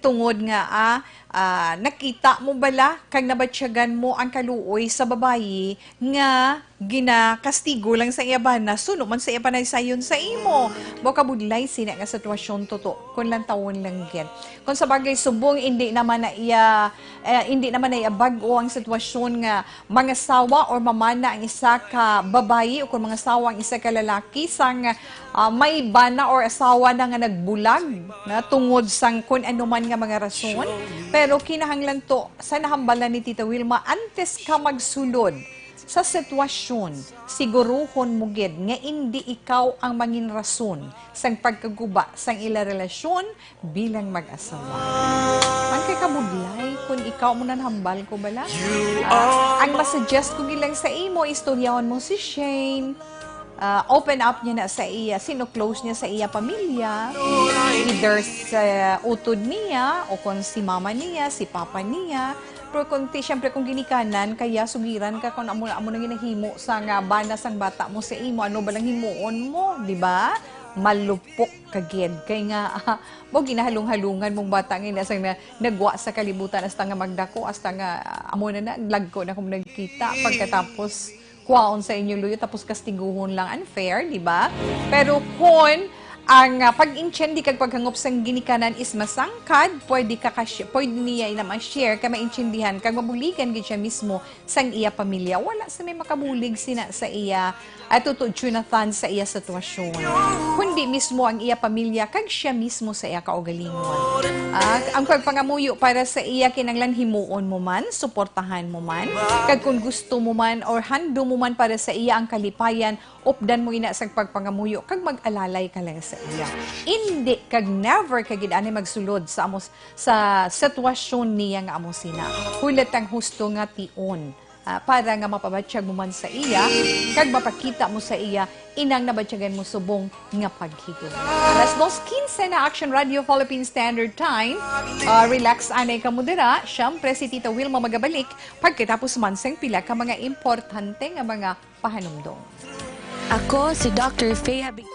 tungod nga, ah, ah, nakita mo bala kag nabatyagan mo ang kaluoy sa babayi nga ginakastigo lang sa iya bana, suno man sa iya panaysayon sa imo. Mao kabudlay sina nga sitwasyon, Tuto, kung lantawon lang gid. Kung sa bagay, subong, hindi naman na iya, eh, hindi naman na iya bag-o ang sitwasyon nga mangasawa or mamana ang isa ka babayi o kung mangasawa ang isa ka lalaki sang, ah, may bana or asawa na nga nagbulag na tungod sang kun ano man nga mga rason. Pero kinahanglan to, sa nahambalan ni Tita Wilma, antes ka magsulod sa sitwasyon, siguruhon mo gid nga indi ikaw ang mangin rason sang pagkaguba sang ila relasyon bilang mag-asawa. Ang kay kabudlay, kung ikaw mo nanhambal ko bala. Ah, ang masuggest ko gilang sa imo, istoryahon mo si Shane. Ah, open up niya na sa iya, sino close niya sa iya pamilya. Either sa utod niya, o kung si mama niya, si papa niya. Pero kung ti, siyempre, kung ginikanan, kaya sugiran ka kung amo, amo nang ginahimo sa nga bana sang bata mo sa imo, ano ba lang himuon mo, di ba? Malupok ka gid. Kay nga, mo ginahalong-halungan mong bata nga ina sang na, nagwa sa kalibutan hasta nga magdako, hasta nga, ah, amo na na, lagko na kung nagkita. Pagkatapos, kwaon sa inyong luyo, tapos kastiguhon lang. Unfair, di ba? Pero kung ang, ah, pag-intindi kag paghangop sang ginikanan is masangkad, pwede ka, ka pwede niya ina ma-share, kay maintindihan kag mabuligan gid siya mismo sang iya pamilya. Wala sa may makabulig sina sa iya, ah, Tuto Jonathan, sa iya sitwasyon, kundi mismo ang iya pamilya kag siya mismo sa iya kaugalingon. Ah, ang pagpangamuyo para sa iya, kinahanglan himuon mo man, suportahan mo man, kag kung gusto mo man or handom mo man para sa iya ang kalipayan, updan mo ina sa pagpangamuyo kag mag-alalay ka lang sa iya. Indi kag never ka gid ani magsulod sa amo, sa sitwasyon niya nga amo sina. Hulat ang husto nga tion, ah, para nga mapabatyag mo man sa iya kag mapakita mo sa iya inang nabatyagan mo subong nga paghigugma. Alas dos quince na, Action Radio Philippine Standard Time. Ah, relax anay kamo dira. Siyempre, si Tita Wilma magabalik pagkatapos man sang pila ka mga importante nga mga pahanumdom. Ako si Doctor Fea Big-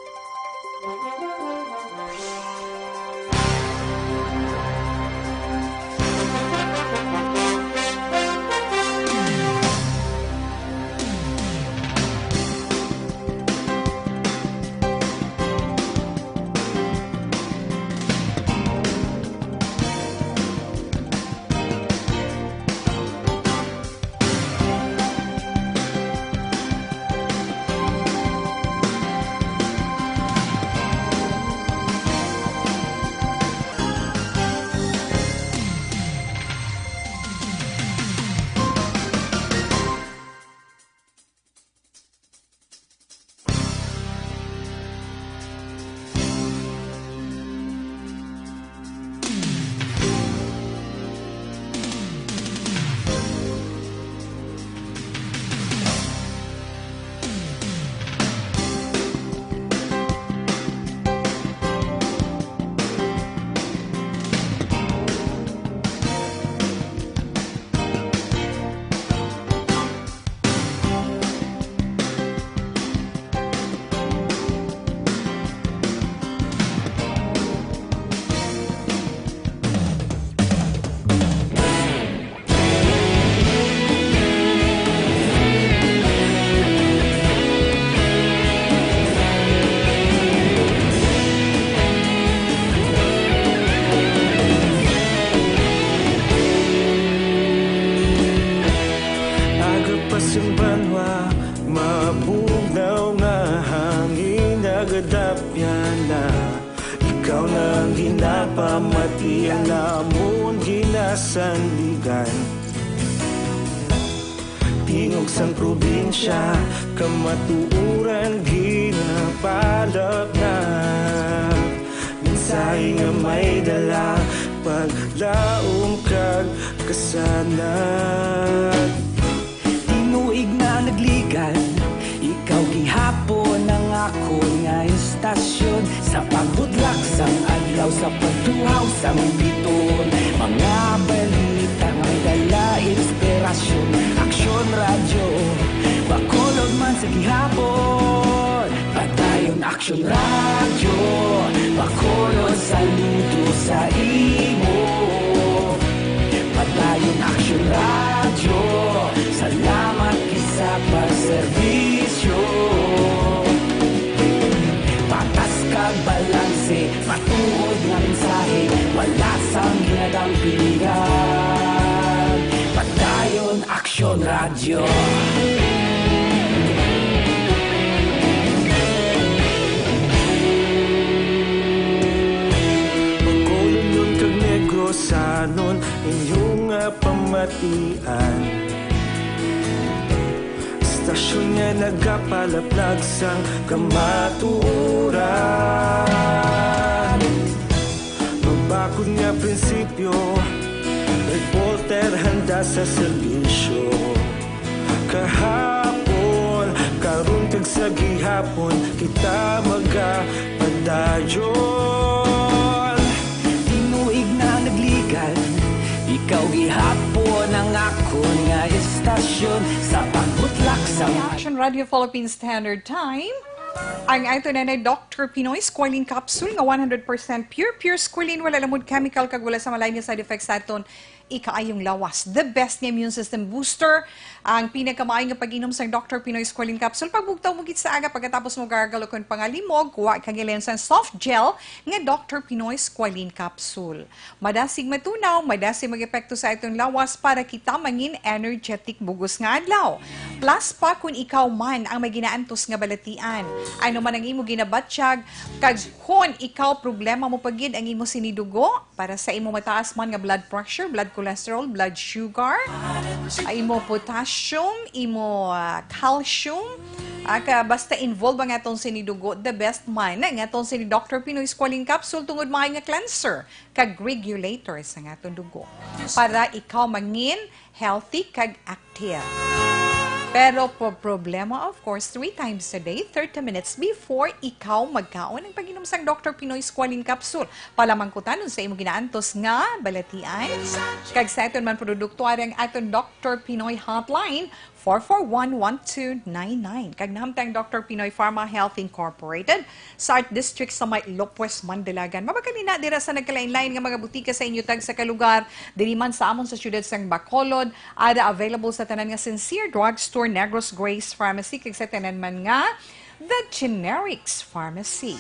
Agapas ang banwa, mabugnaw nga hangin, nagadapyan na. Ikaw na ang ginapamati, ang amon ginasandigan. Tingog sang probinsya, kamatuoran ginapalapnap. Mensahe nga may dala, paglaom kag kasanag. Tinuig na nagligan, ikaw gihapon ang akon nga istasyon. Sa pagbutlak sang adlaw, sa pagtuhaw sang biton, mga balita may dala inspirasyon. Aksyon Radyo, Bacolod man sa gihapon. Padayon Aksyon Radyo, Bacolod, saludo sa imo. Padayon Aksyon Radyo, salamat gid sa pagserbisyo. Patas kag balanse, matuod nga mensahe, wala sang ginadampingan. Padayon Aksyon Radyo. Bacolodnon kag Negrosanon, inyo nga pamatian. Istasyon nga nagapalaplag sang kamatuoran. Mabakod nga prinsipyo, reporter handa sa serbisyo. Kahapon, karon kag sa gihapon, kita magapadayon. Tinuig na nagligan, ikaw gihapon ang akon nga istasyon. Sa pagbutlak sa Action Radio Philippine Standard Time. Ang ato na na Doctor Pinoy Squalene Capsule nga one hundred percent pure, pure squalene, wala lamod chemical kag wala sa malay nga side effects sa aton ikaayong lawas. The best nga immune system booster, ang pinakamaayo nga pag-inom sang Doctor Pinoy Squalene Capsule. Pagbugtaw mo gid sa aga pagkatapos mo gargle o kon pangalimog, kuha ka gilin sang soft gel nga Doctor Pinoy Squalene Capsule. Madasig matunaw, madasig mag-epekto sa aton lawas para kita mangin energetic bugos nga adlaw. Plus pa kung ikaw man ang may ginaantos nga balatian. Ano man ang imo ginabatyag, kag kung ikaw problema mo pa gid ang imo sinidugo, para sa imo mataas man nga blood pressure, blood cholesterol, blood sugar, ang imo potassium, imo, ah, calcium, ah, ka, basta involved ang atong sinidugo, the best man nga atong sini Doctor Pinoy Squalene Capsule tungod maayo nga cleanser kag regulator sa atong dugo para ikaw mangin healthy kag active. Pero po problema, of course, three times a day, thirty minutes before ikaw magkaon, ang pag-inom sang Doctor Pinoy Squalene Capsule. Palamangkutanon sa imo ginaantos nga balatian. Kag sa aton man produkto, ari ang aton Doctor Pinoy Hotline, four four one, one two nine nine. Kag nahamtang Doctor Pinoy Pharma Health Incorporated sa Art District sa may Lopez, Mandalagan. Mabakal ina dira sa nagkalain-lain nga mga butika sa inyo tag sa kalugar, diri man sa amon sa siyudad sang Bacolod, ada available sa tanan nga Sincere Drugstore, Negros Grace Pharmacy, kag sa tanan man nga The Generics Pharmacy.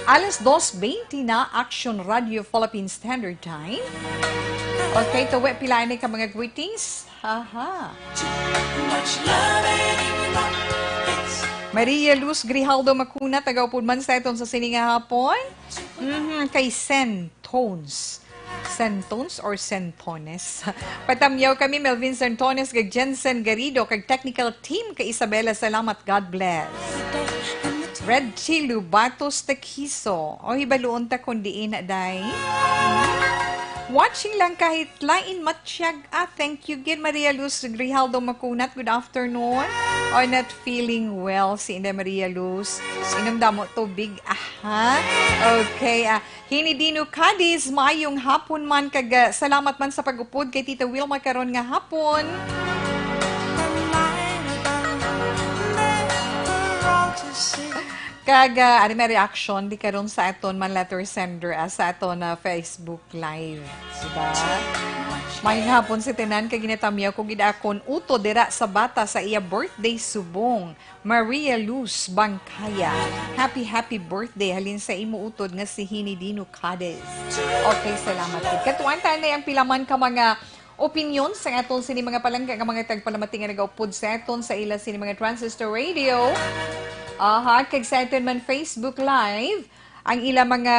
Alas dos veinte na, Action Radio Philippine Standard Time. Okay, tuwi, pila ini ka mga greetings? Aha. Maria Luz Grijaldo Macuna, taga-upod man sa aton sa sini nga hapon. Mhm, kay Sen Tones. Sen Tones or Sen Tones? Patamyaw kami, Melvin Sen Tones, kag Jensen Garrido, kag technical team kay Isabela. Salamat, God bless. Red Chilu Batos Takiso. O, hibaluon ta kung diin na, day. Watching lang kahit lain matyag. Ah, thank you gid, Maria Luz Grijaldo Macunat. Good afternoon. O, not feeling well si Inday Maria Luz. Inom damo tubig. Aha. Okay, ah. Hini Dino Cadiz, maayong hapon man, kag, ah, salamat man sa pag-upod kay Tita Wilma karon nga hapon. Kag, ah, ari may reaction di karon sa aton man letter sender, ah, sa aton, ah, Facebook Live, diba? Maayong hapon sa tanan, kag ginatamyaw ko gid akon utod dira sa bata sa iya birthday subong, Maria Luz Bangkaya. Happy, happy birthday halin sa imo utod nga si Hini Dino Cadiz. Okay, salamat gid. Katuan ta na ang pila man ka mga opinyon sa aton sini mga palangga nga mga tagpalamati nga nagaupod sa aton sa ila sini mga transistor radio. Aha, kag sa aton man Facebook Live. Ang ila mga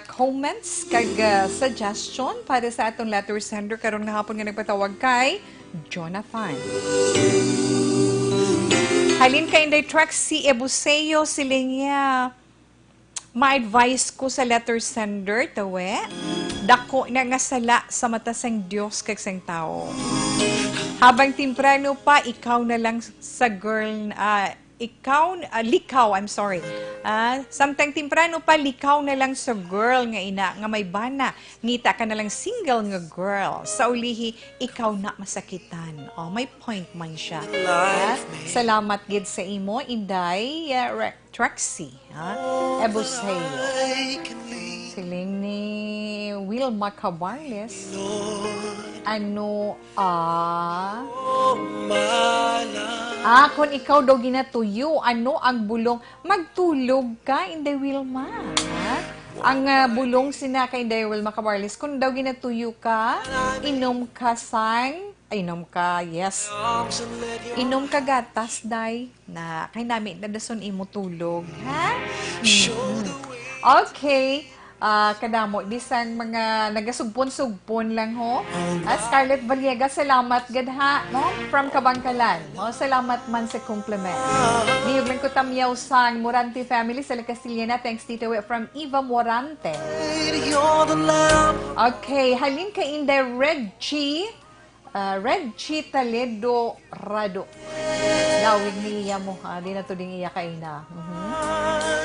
comments kag, ah, suggestion para sa aton letter sender karon nga hapon nga nagpatawag kay Jonathan. Halin kay Inday Trixie Ebuseo, siling niya, "Ma-advise ko sa letter sender, tawe, dako na nga sala sa mata sang Dios kag sang tawo. Habang temprano pa, ikaw na lang sa girl, ah, ikaw, ah, likaw, I'm sorry. Ah, samtang temprano pa, likaw na lang sa girl nga ina, nga may bana. Ngita ka na lang single nga girl. Sa ulihi, ikaw na masakitan." Oh, may point man siya. Ah, salamat gid sa imo, Inday, ah, Re-, Trixie, ha? Ebuseo. Siling ni Wilma Cabarles. Ano, ah? Ah, kung ikaw daw ginatuyo, ano ang bulong? Magtulog ka, Inday Wilma, ha? Ang, ah, bulong sina kay Inday Wilma Cabarles, kung daw ginatuyo ka, inom ka sang, ay, inom ka, yes. Inom ka gatas, day. Na, kay nami na dason imo tulog, ha? Mm. Okay. Ah, kadamo, bisang mga nagasugpon-sugpon lang, ho. Ah, Scarlett Valiega, salamat gid, ha, no? From Kabangkalan. Oh, salamat man sa compliment. Niyog lang ko tamyaw sang Morante family sa La Castellana. Thanks, Tito Wi, from Eva Morante. Okay, halin kay Inday Reggie. Ah, Reggie Taledo Rado. Lawig ni iya mo, ha? Di na to ding iya kaina. Mhm.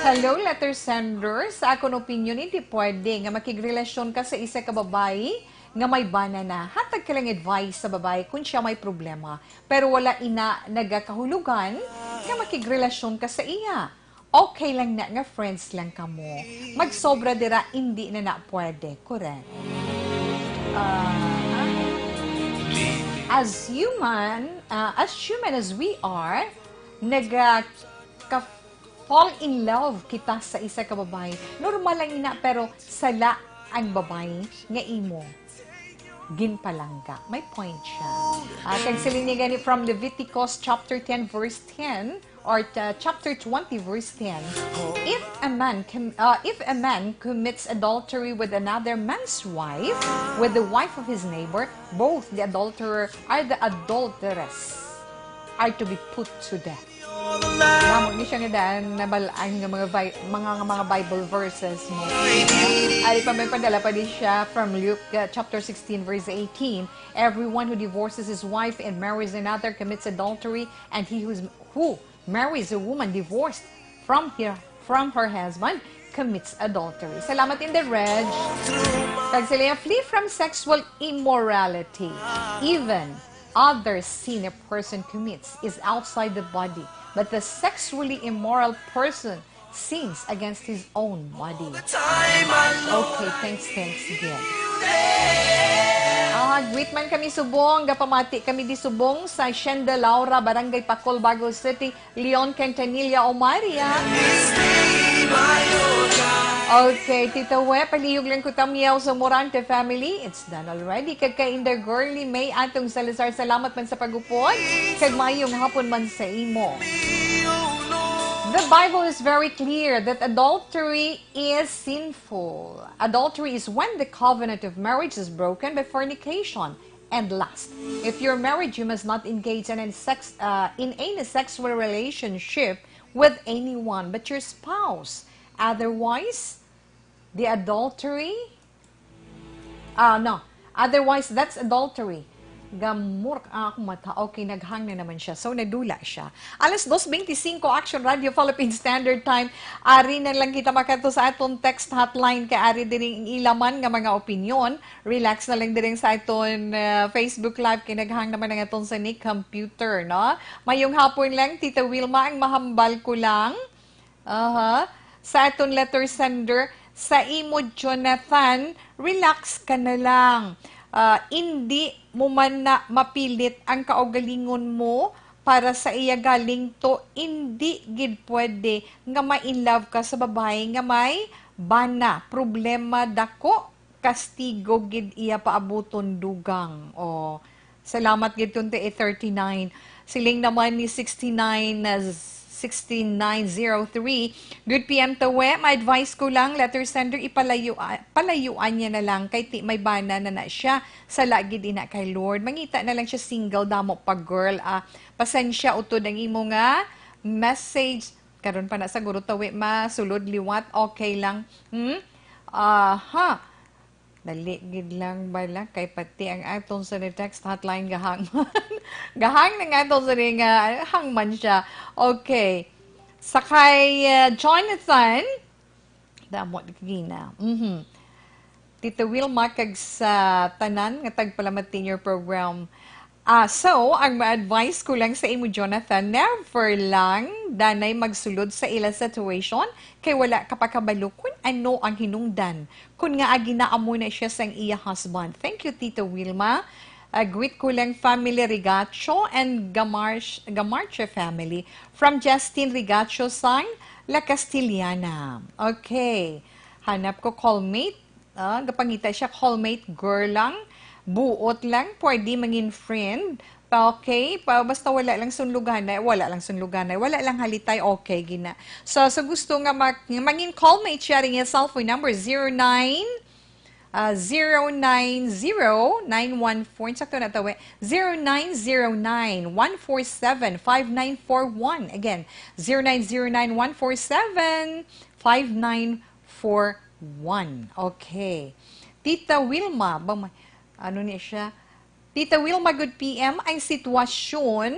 Hello, letter sender. Sa akon opinion, hindi pwede nga makigrelasyon ka sa isa ka babayi nga may bana na. Hatag ka lang advice sa babayi kung siya may problema. Pero wala ina nagakahulugan nga makigrelasyon ka sa iya. Okay lang na nga friends lang kamo. Magsobra dira, indi na na pwede. Correct. Ah, as human, ah, as human as we are, naga-, ka-, fall in love kita sa isa ka babayi. Normal lang ina, pero sala ang babayi nga imo ginpalangga. May point siya. Ah, kag siling niya gani from Leviticus chapter ten, verse ten, or, uh, chapter twenty, verse ten, "If a man com-, uh, if a man commits adultery with another man's wife, with the wife of his neighbor, both the adulterer or the adulteress are to be put to death." Namo ni siya nga daan nabal-an nga mga Bi-, mga, mga Bible verses mo. Ari pa, may padala pa di siya from Luke, uh, chapter sixteen, verse eighteen. "Everyone who divorces his wife and marries another commits adultery, and he who's, who marries a woman divorced from her, from her husband commits adultery." Salamat, Inday Reg. Kag sila, "Flee from sexual immorality. Even other sin a person commits is outside the body, but the sexually immoral person sins against his own body." Okay, thanks, thanks again. Ah, greet man kami subong, gapamati kami di subong sa Shenda Laura, Barangay Pacol, Bago City, Leon Quintanilla, Omaria. Okay, Tita We, palihog lang ko tamyaw sa Morante family. It's done already. Kag kay Inday Girly May Atong Salazar, salamat man sa pag-upod. Kag maayong hapon man sa imo. The Bible is very clear that adultery is sinful. Adultery is when the covenant of marriage is broken by fornication and lust. If you're married, you must not engage in any sex, uh, in any sexual relationship with anyone but your spouse. Otherwise, the adultery, ah, no. Otherwise, that's adultery. Gamurk ang akong mata. Okay, naghang na naman siya. So, nadula siya. Alas dos beintisinco, Action Radio Philippine Standard Time. Ari na lang kita makato sa aton text hotline kay ari diri ang ila man nga mga opinyon. Relax na lang diri sa aton, uh, Facebook Live kay naghang naman ang aton sa Nick computer, no? Mayong hapon lang, Tita Wilma, ang mahambal ko lang. Aha. Sa aton letter sender, sa imo, Jonathan, relax ka na lang. Ah, indi mo man na mapilit ang kaugalingon mo para sa iya galing to, indi gid pwede nga ma-in love ka sa babayi nga may bana. Problema dako, kastigo gid iya paabuton dugang. Oh, salamat gid, Tunte A thirty-nine. Siling naman ni sixty-nine na Z-, sixty-nine zero three. Good P M, Tawe. Ma-advise ko lang, letter sender, ipalayo-, palayuan niya na lang kay ti may bana na na siya. Sala gid ina kay Lord. Mangita na lang siya single, damo pa, girl. Ah, pasensya, utod ang imo nga message. Karon pa na siguro, Tawe, masulod liwat. Okay lang. Hmm? Aha. Dali gid lang bala, kay pati ang aton sa text hotline gahang man. Gahang na nga aton sa nga hangman siya. Okay. Sa kay, uh, Jonathan, damo gina. Mhm. Tita Wilma, kag sa tanan nga tagpalamati in your program. Ah, so, ang ma-advise ko lang sa imo, Jonathan, never lang danay magsulod sa ila situation kay wala ka pa kabalo kun ano ang hinungdan. Kun nga agi na amo na siya sang iya husband. Thank you, Tita Wilma. Ah, greet ko lang family Rigacho and Gamarch-, Gamarche family. From Justin Rigacho sang La Castellana. Okay. Hanap ko callmate. Ah, gapangita siya, callmate girl lang, buot lang, pwede mangin friend. Okay, pa, basta wala lang sunluganay, wala lang sunluganay, wala lang halitay, okay, gina. So, sa gusto nga mag-, mangin callmate siya, ring iya cellphone number, zero nine, ah, zero nine zero nine one four, sakto na to, eh, zero nine zero nine, one four seven, five nine four one. Again, zero nine zero nine, one four seven, five nine four one. Okay. Tita Wilma, ba ma-, ano ni siya? Tita Wilma, good P M. Ang sitwasyon,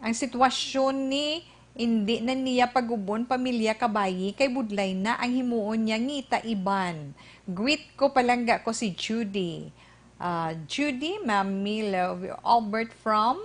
ang sitwasyon ni hindi na niya pagubon pamilya kabayi kay budlay na ang himuon niya ngita iban. Greet ko, palangga ko si Judy. Ah, Judy, Ma'am Milo, Albert from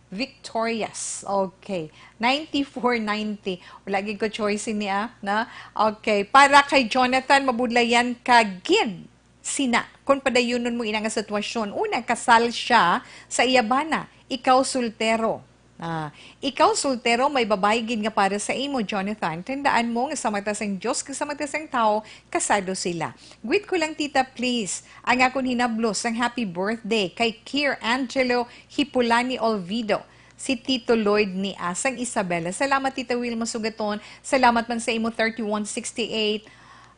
Victorious. Okay. Ninety-four ninety. Wala gid ko choice ini, ah, na. Okay. Para kay Jonathan, mabudlayan ka gid sina. Kung padayunon mo ina nga sitwasyon, una, kasal siya sa iya bana. Ikaw, soltero. Ah, ikaw, soltero, may babayi gid nga para sa imo, Jonathan. Tandaan mo nga sa mata sang Dios kag sa mata sang tawo, kasado sila. Greet ko lang, tita, please. Ang akon hinablos sang happy birthday kay Kier Angelo Hipulani Olvido, si Tito Lloyd ni Asang Isabela. Salamat, Tita Wilma Sugaton. Salamat man sa imo, thirty-one sixty-eight.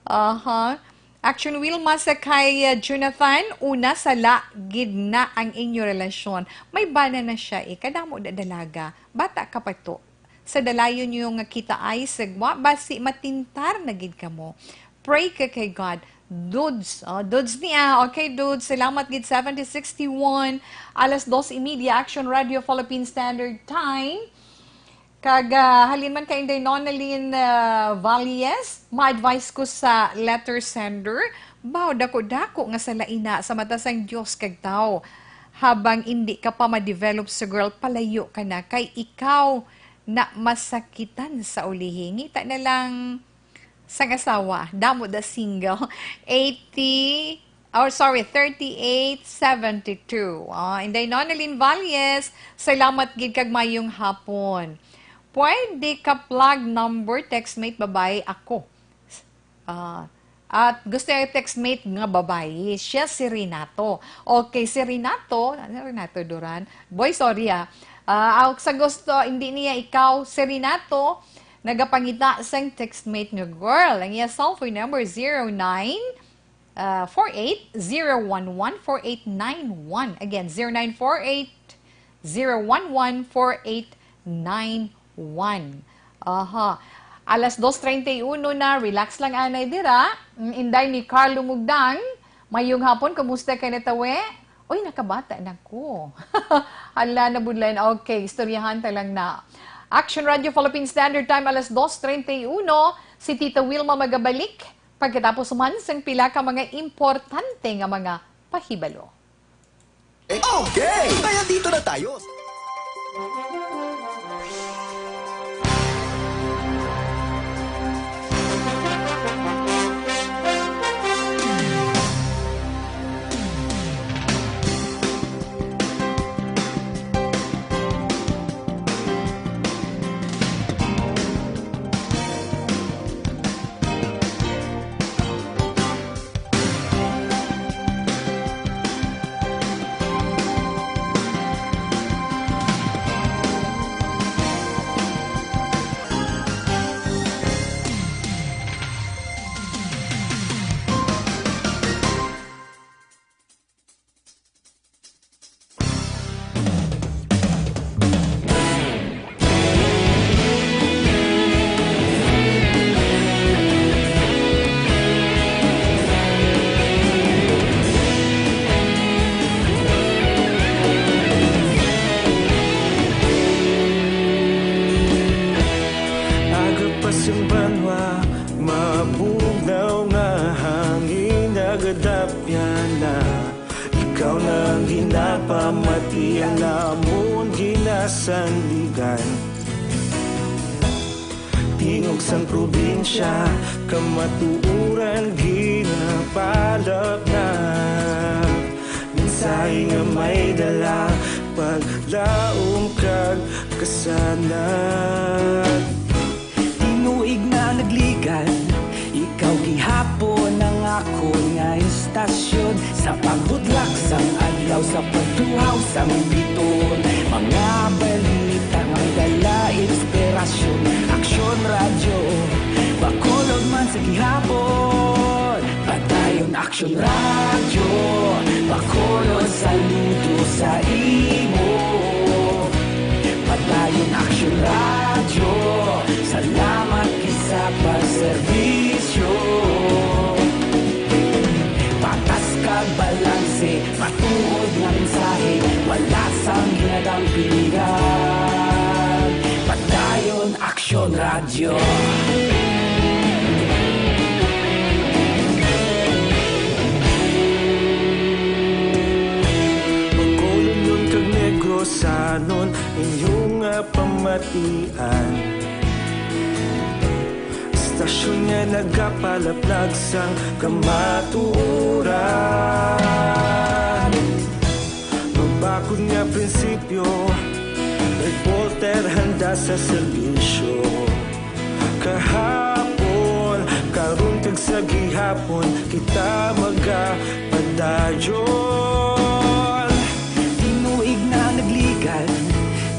Aha. Action, Wilma, sa kay, uh, Jonathan, una, sala gid na ang inyo relasyon. May bana na siya, eh. Kadamo na dalaga. Bata ka pa to. Sa dalayon niyo nga kita ay sagwa, basi matintar na gid kamo. Pray ka kay God. Dudes, oh, Dudes niya. Okay, Dudes, salamat gid, seventy sixty-one, alas dos y media, Action Radio Philippine Standard Time. Kag, ah, halin man kay Inday Nonalyn, ah, Valles, ma-advise ko sa letter sender, baw dako-dako nga sala ina sa mata sang Dios kag tawo. Habang indi ka pa ma-develop sa girl, palayo ka na, kay ikaw na masakitan sa ulihi. Ngita na lang sang asawa, damo da single. Eighty, or sorry, thirty-eight seventy-two. Ah, Inday Nonalyn Valles, salamat gid kag mayong hapon. Pwede ka plug number, textmate, babae ako. Ah, at gusto niya textmate nga babae. Siya si Renato. Okay, si Renato, ano, Renato Duran? Boy, sorry, ah. Ah, ang sa gusto, hindi niya ikaw, si Renato, nagapangita sang textmate nga girl. Ang iya cellphone number, zero nine, ah, four eight, zero one one, four eight nine one. Again, zero nine four eight, zero one one, four eight nine one. Aha. Alas dos treinta y uno na, relax lang anay dira. Mm, Inday ni Carlo Mugdang, mayong hapon, kumusta ka na, tawe? Uy, nakabata na ko. Hala, nabudlan. Okay, istoryahan ta lang na. Action Radio Philippine Standard Time, alas dos treinta y uno. Si Tita Wilma magabalik pagkatapos man sang pila ka mga importante nga mga pahibalo. Okay! Kaya dito na tayo. Kadapyana, ikaw na ang ginapamati, ang amon ginasandigan. Tingog sang probinsya, kamatuoran ginapalapna. Mensahe nga may dala, paglaom kag kasanag. Tinuig na nagligad, ikaw gihapon ang akon nga istasyon. Sa pagbutlak sang adlaw, sa pagtuhaw sang biton, mga balita nga may dala inspirasyon. Aksyon Radyo, Bacolod man sa gihapon. Padayon Aksyon Radyo, Bacolod, saludo sa imo. Padayon Aksyon Radyo, salamat gid sa pagserbisyo. Patas kag balanse, matuod nga mensahe, wala sang ginadampingan. Padayon Aksyon Radyo. Bacolodnon kag Negrosanon, inyo nga pamatian. Istasyon nga nagapalaplag sang kamatuoran. Mabakod nga prinsipyo, reporter handa sa serbisyo. Kahapon, karon kag sa gihapon, kita magapadayon. Tinuig na nagligad,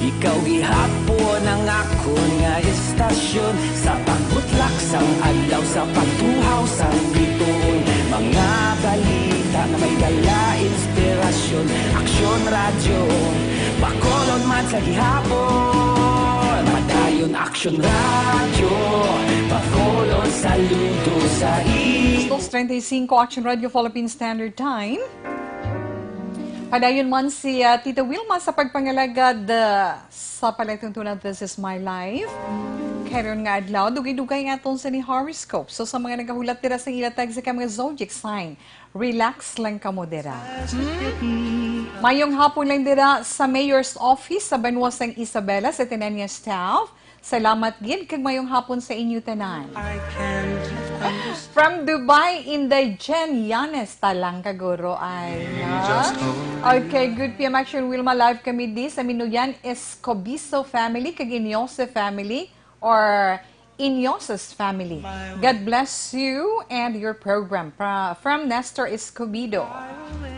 ikaw gihapon ang akon nga istasyon. Sa pagbutlak sang adlaw, sa pagtuhaw sang bituon, mga balita nga may dala inspirasyon. Aksyon Radyo, Bacolod man sa gihapon. Padayon Aksyon Radyo, Bacolod, saludo sa imo. Dos treinta y cinco, Action Radio Philippine Standard Time. Padayon man si, ah, Tita Wilma sa pagpangalagad, ah, sa palatuntunan This Is My Life. Karon nga adlaw, dugay-dugay nga aton sa ni horoscope. So, sa mga nagahulat dira sa ilatag sa mga zodiac sign, relax lang kamo dira. Hmm? Mayong hapon lang dira sa Mayor's Office sa banwa sang Isabela, sa tanan nga staff. Salamat gid kag mayong hapon sa inyo tanan. I can't understand. From Dubai, Inday Jen Yanes, talang kaguro ay, no? Just hold. Okay, good P M Action Wilma, live kami di sa Minuyan Escobizo family kag Inyose family or Inyoses family. God bless you and your program. Pra-, from Nestor Escobido.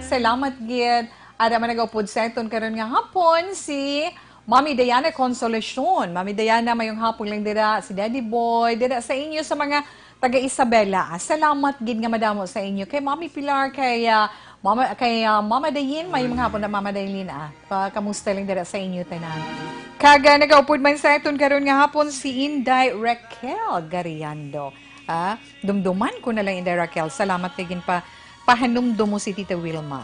Salamat gid. Ada man nagaupod sa aton karon nga hapon si Mami Diana Consolacion. Mami Diana, mayong hapon lang dira. Si Daddy Boy, dira sa inyo sa mga taga Isabela. Ah, salamat gid nga madamo sa inyo. Kay Mami Pilar, kay, ah, Mama, kay, ah, Mama Dayin, mayong hapon na Mama Dayin, ah. Pa, kamusta lang dira sa inyo tanan? Kag, ah, nagaupod man sa aton karon nga hapon si Inday Raquel Gariando. Ah, dumduman ko na lang, Inday Raquel. Salamat kay ginpa-, pahanumdom mo si Tita Wilma.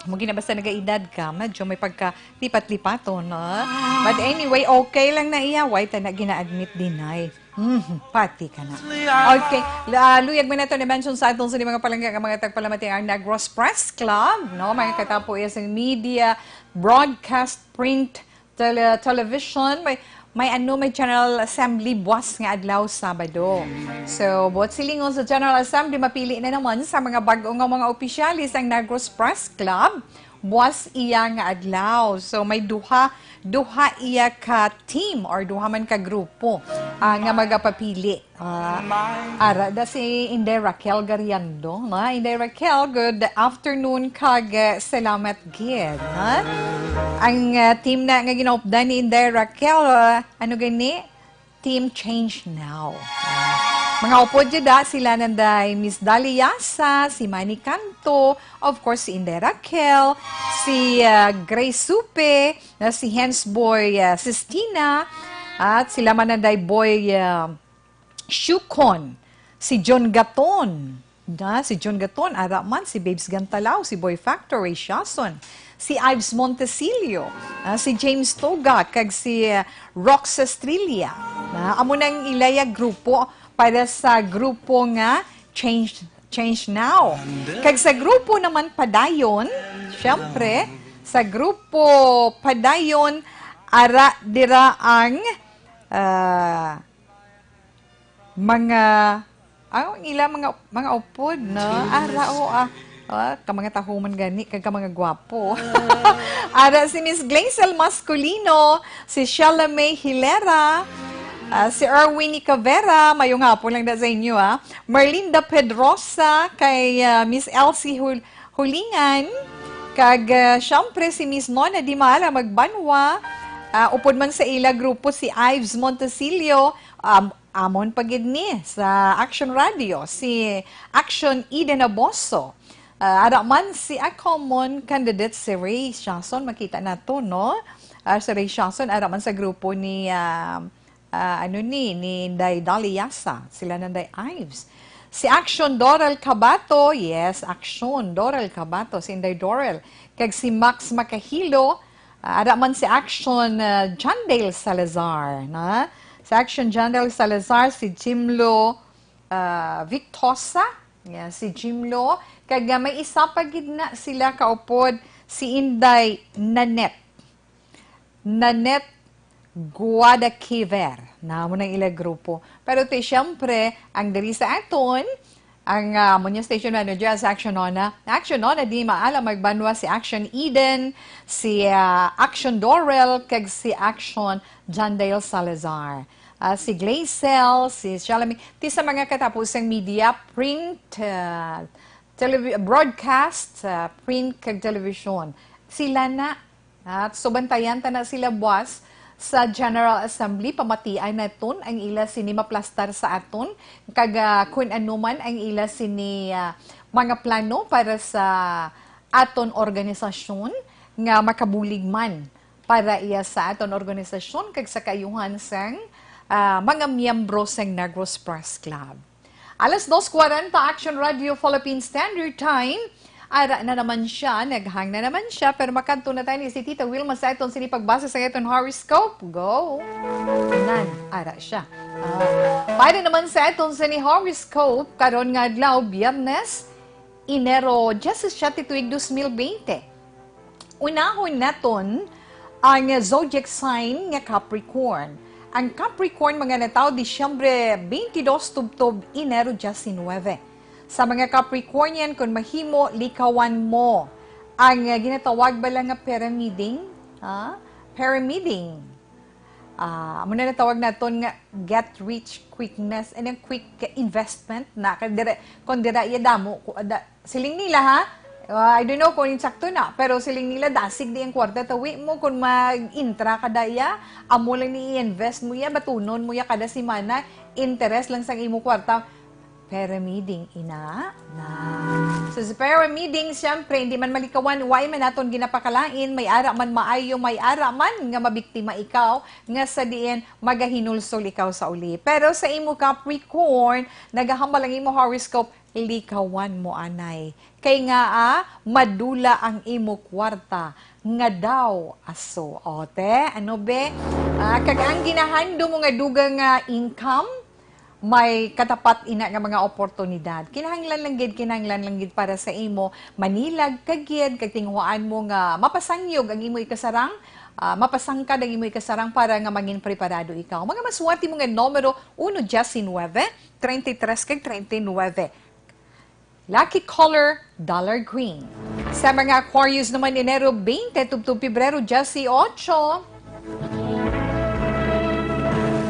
Mo gina, basta nagaedad ka, medyo may pagka lipat-lipaton, no? But anyway, okay lang na iya. Why ta na gina-admit dinay? Hmm, pati ka na. Okay, la-, luyag man nato ni mention sa atong sa mga palangga nga mga tagpalamati ang Negros Press Club, no? Mga katapo iya sa media, broadcast, print, tele-, television, may, may ano, may General Assembly buwas nga adlaw, Sabado. So, buot silingon sa General Assembly, mapili na naman sa mga bag-o nga mga opisyalis ang Negros Press Club, buwas iya nga adlaw. So, may duha, duha iya ka team or duha man ka grupo, ah, nga magapapili. Ah, ara da si Inday Raquel Gariando, no? Inday Raquel, good afternoon kag, eh, salamat gid, ha? Ang, ah, team na nga ginaupdan ni Inday Raquel, ah, ano gani? Team Change Now. Ah, mga upod jud, ah, sila nanday Miss Dali Yasa, si Manny Canto, of course, si Inday Raquel, si, ah, Grace Supe, na si Hens Boy, ah, Sistina, at sila man nanday Boy, ah, Shukon, si John Gaton, na, si John Gaton, ara man si Babes Gantalaw, si Boy Factor, Ray Siason, si Ives Montesillo, ah, si James Toga, kag si, ah, Rox Estrella. Na, amo nang ilaya grupo para sa grupo nga Change, Change Now. Kag sa grupo naman padayon, syempre, sa grupo padayon, ara dira ang, ah, mga, ang ila mga, mga upod, no? Ara, o, ah, ah, ka mga tahuman gani, kag ka mga gwapo. Ara si Miss Glazel Masculino, si Shella May Hilera, ah, si Erwin Nicavera, mayong hapon lang na sa inyo, ah. Marlinda Pedrosa, kay, ah, Miss Elsie Hul-, Hulingan, kag, ah, syempre si Miss Nona Di Maala Magbanwa, ah, upod man sa ila grupo si Ives Montesilio, um, amon pa gid ni sa Action Radio, si Action Eden Aboso. Ah, ara man si a common candidate si Ray Siason, makita nato, no? Ah, si Ray Siason, ara man sa grupo ni, ah, ah, ano ni, ni Inday Dolly Yasa, sila Nanday Ives. Si Action Doral Cabato, yes, Action Doral Cabato, si Inday Doral. Kag si Max Macahilo, ah, ara man si Action, ah, John Dale Salazar, na? Si Action John Dale Salazar, si Jimlo, ah, Victosa, yeah, si Jimlo. Kag, ah, may isa pa gid na sila kaupod, si Inday Nanette. Nanette Guadalquiver. Namo nang ila grupo. Pero ti, siyempre, ang diri sa aton, ang, ah, amo niya station manager sa Action Nona. Action Nona, di maala magbanwa si Action Eden, si, ah, Action Dorel, kag si Action John Dale Salazar. Ah, si Glazel, si Shalami, ti sa mga katapusang media, print, ah, televi-, broadcast, ah, print, kag television. Sila na. At subantayan ta na sila buwas sa General Assembly, pamatian naton ang ila sini maplastar sa aton, kag, ah, kun ano man ang ila sini, ah, mga plano para sa aton organisasyon nga makabulig man para iya sa aton organisasyon kag sa kaayuhan sang, ah, mga miyembro sang Negros Press Club. Alas dos kwarenta, Action Radio Philippine Standard Time. Ara na naman siya, naghang na naman siya, pero makadto na tayo ni si Tita Wilma sa aton sini pagbasa sa aton horoscope. Go! Nan, ara siya. Ah, para naman sa aton sini horoscope, karon nga adlaw, Biyernes, Enero disisiete, tuig dos mil bente. Unahon naton ang zodiac sign nga Capricorn. Ang Capricorn, mga natawo, Disyembre twenty-two tubtob Enero diecinuebe. Sa mga Capricornian, kung mahimo, likawan mo ang, ah, ginatawag bala nga pyramiding, ha? Pyramiding. Ah, amo na natawag naton nga get rich quickness, and ang quick investment na kay dire, kung dira iya damo, ku-, da-, siling nila, ha? Ah, I don't know kung insakto na, pero siling nila, dasig di ang kwarta, tawi mo kung mag-intra ka daya, amo lang ni i-invest mo ya, batunon mo ya kada semana, interest lang sang imo kwarta. Pyramiding, ina, na. So, sa pyramiding, siyempre, hindi man malikawan, why man naton ginapakalain, may ara man maayo, may ara man nga mabiktima ikaw, nga sa diin magahinulsol ikaw sa uli. Pero sa imo Capricorn, nagahambal ang imo horoscope, likawan mo anay. Kay nga, ah, madula ang imo kwarta nga daw aso. O, te, ano be? Ah, kag ang ginahandom mo nga dugang nga income, may katapat ina nga mga oportunidad. Kinahanglan lang gid, kinahanglan lang gid para sa imo, manilag ka gid, kag tinguhaan mo nga mapasangyog ang imo ikasarang, ah, mapasangkad ang imo ikasarang para nga mangin preparado ikaw. Mga maswerte mo nga numero, uno, diecinuebe, treinta y tres, kag treinta y nueve. Lucky color, dollar green. Sa mga Aquarius naman, Enero twenty, tubtob Pebrero dieciocho.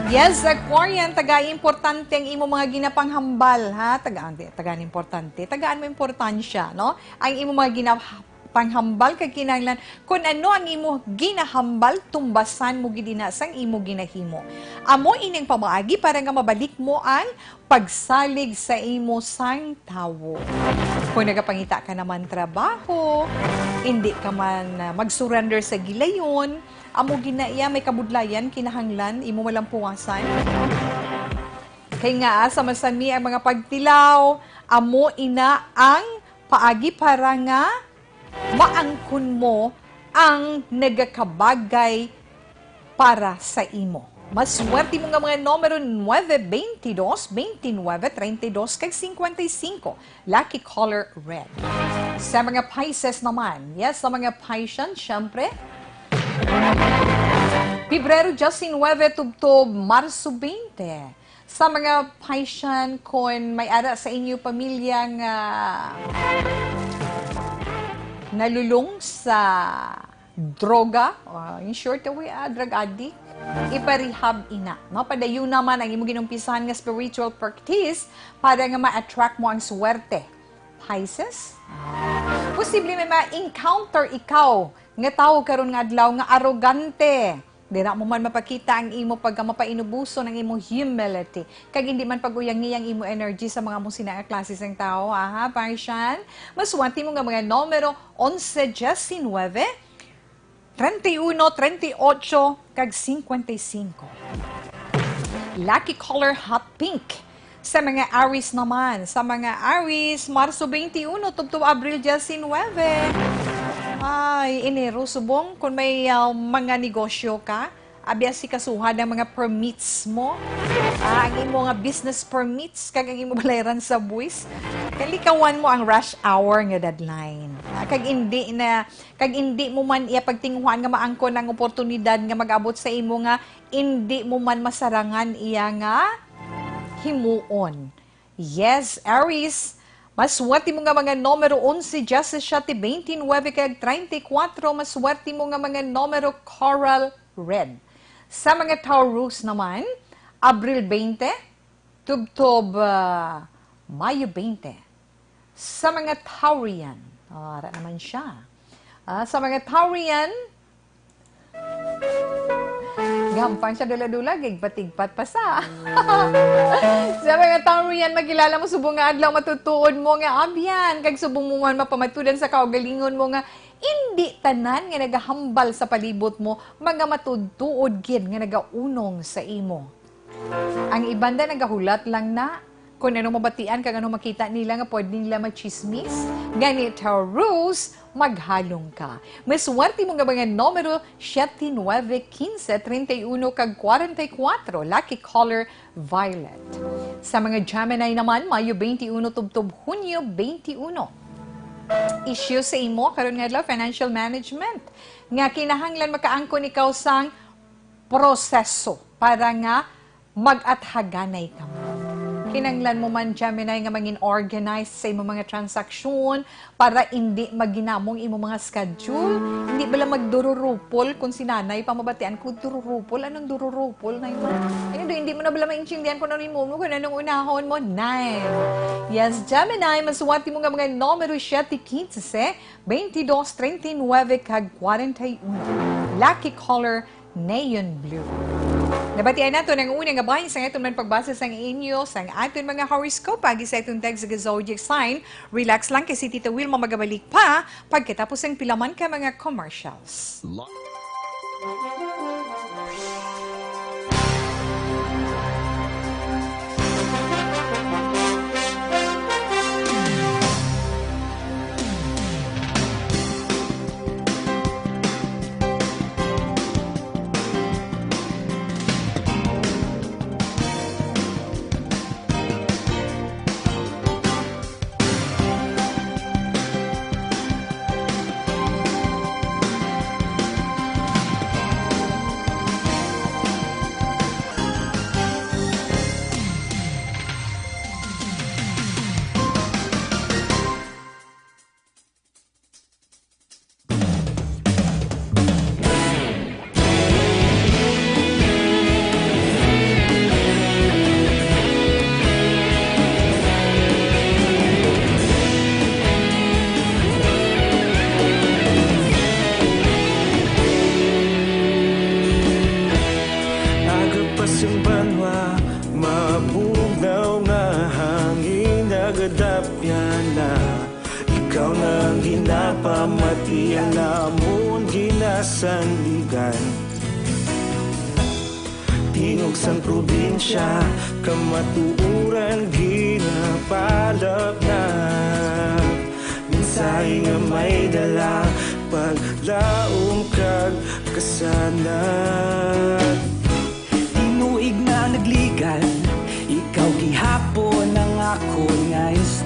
Yes, Aquarian, taga importante ang imo mga ginapanghambal, ha? Taga, tagaan importante. Tagaan mo importansya, no? Ang imo mga ginapanghambal kag kinahanglan, kun ano ang imo ginahambal, tumbasan mo gid ina sang imo ginahimo. Amo ining pamaagi para nga mabalik mo ang pagsalig sa imo sang tawo. Kung nagapangita ka naman trabaho, hindi ka man, ah, mag-surrender sa gilayon, amo gid na iya, may kabudlayan kinahanglan imo malampuwasan. Kay nga, ah, sama-sami ang mga pagtilaw, amo ina ang paagi para nga maangkon mo ang nagakabagay para sa imo. Maswerte mo nga mga numero nuebe, veintidós, veintinuebe, treinta y dos, kag cincuenta y cinco. Lucky color red. Sa mga Pisces naman, yes, sa mga Piscean, syempre, Pebrero diecinuebe tubtob Marso veinte. Sa mga Piscean, kon may ara sa inyo pamilya nga nalulong sa droga, ah, in short, we, ah, drug addict, iparehab ina, no? Padayon naman ang imo ginumpisahan nga spiritual practice para nga ma-attract mo ang swerte. Pisces? Posible may ma-encounter ikaw nga tawo karon nga adlaw nga arogante. Dira mo man mapakita ang imo pagkamapainubuson, ang imo humility, kag hindi man pag-uyangi ang imo energy sa mga mong sina nga klase sang tawo, aha, Piscean? Maswerte mo nga mga numero onse, diecinuebe, treinta y uno, treinta y ocho, kag cincuenta y cinco. Lucky color, hot pink. Sa mga Aries naman, sa mga Aries, Marso twenty-one tubtob Abril diecinuebe. Ay, Enero, subong, kung may, ah, mga negosyo ka, abi, asikasuhan ang mga permits mo, ah, ang imo nga business permits, kag ang imo balayran sa buwis. Kalikawan mo ang rush hour nga deadline. Ah, kag hindi na, kag hindi mo man iya pagtinguhaan nga maangkon ang oportunidad nga mag-abot sa imo nga hindi mo man masarangan iya nga himuon. Yes, Aries, maswerte mo nga mga numero onse, diecisiete, veintinuebe, kag treinta y cuatro. Maswerte mo nga mga numero coral red. Sa mga Taurus naman, Abril twenty, tubtob, ah, Mayo twenty. Sa mga Taurian, ah, ara naman siya. Ah, sa mga Taurian, gampang siya dula-dula, gigpat-igpat pa sa. Sa mga Taurian, makilala mo subong nga adlaw matutuod mo nga abyan, kag subong mo man mapamatudan sa kaugalingon mo nga indi tanan nga nagahambal sa palibot mo mga matutuod gid nga nagaunong sa imo. Ang iban da nagahulat lang na. Kon ano mabatian kag ano makita nila nga pwede nila machismis, gani, Taurus, maghalong ka. Maswerte mo nga mga numero siete, nuebe, quince, treinta y uno, kag cuarenta y cuatro. Lucky color, violet. Sa mga Gemini naman, Mayo twenty-uno tubtob Hunyo twenty-uno. Issue sa imo karon nga adlaw, financial management, nga kinahanglan makaangkon ikaw sang proseso para nga mag-athaganay ka man. Kinahanglan mo man, Gemini, nga mangin organized sa imong mga transaksyon para indi maginamong imong mga schedule. Hindi bala magdururupol kung si nanay pa mabatian ko dururupol. Anong dururupol, Nay, man? Ano do, hindi mo na bala maintindihan kung ano yung mo, kung anong unahon mo, Nay? Yes, Gemini, maswerte mo nga mga numero siete, quince, veintidós, treinta y nuebe, kag cuarenta y uno. Lucky color, neon blue. Nabatian nato ang una nga bahin sang aton man pagbasa sang inyo sang aton mga horoscope agi sa aton tag sa zodiac sign. Relax lang kay si Tita Wilma magabalik pa pagkatapos sang pila man ka mga commercials. Aga pa sing banwa, mabugnaw nga hangin, nagadapyan na. Ikaw na ang ginapamati, ang amon ginasandigan. Tingog sang probinsya, kamatuoran ginapalapnap. Mensahe nga may dala, paglaom kag kasanag.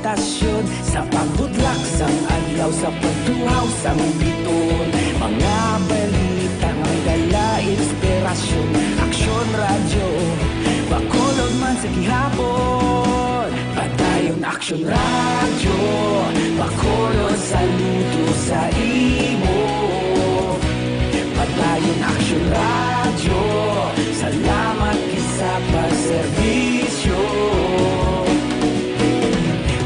Tasyon sa pagbutlak sang adlaw, sa pagtuhaw sang biton. Mga balita nga dala inspirasyon. Aksyon Radyo, Bacolod man sa gihapon. Padayon Aksyon Radyo, Bacolod saludo sa imo. Padayon Aksyon Radyo, salamat gid sa pagserbisyo.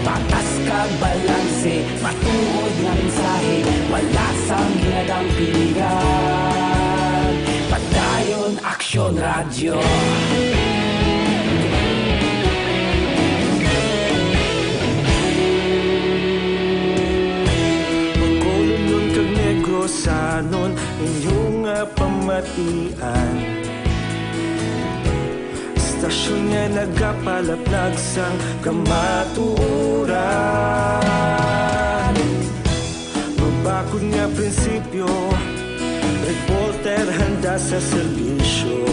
Patas kag balanse, matuod nga mensahe, wala sang ginadampingan. Padayon Aksyon Radyo. Bacolodnon kag Negrosanon, inyo nga pamatian. Istasyon nga nagapalaplag sang kamatuoran. Mabakod nga prinsipyo, reporter handa sa serbisyo.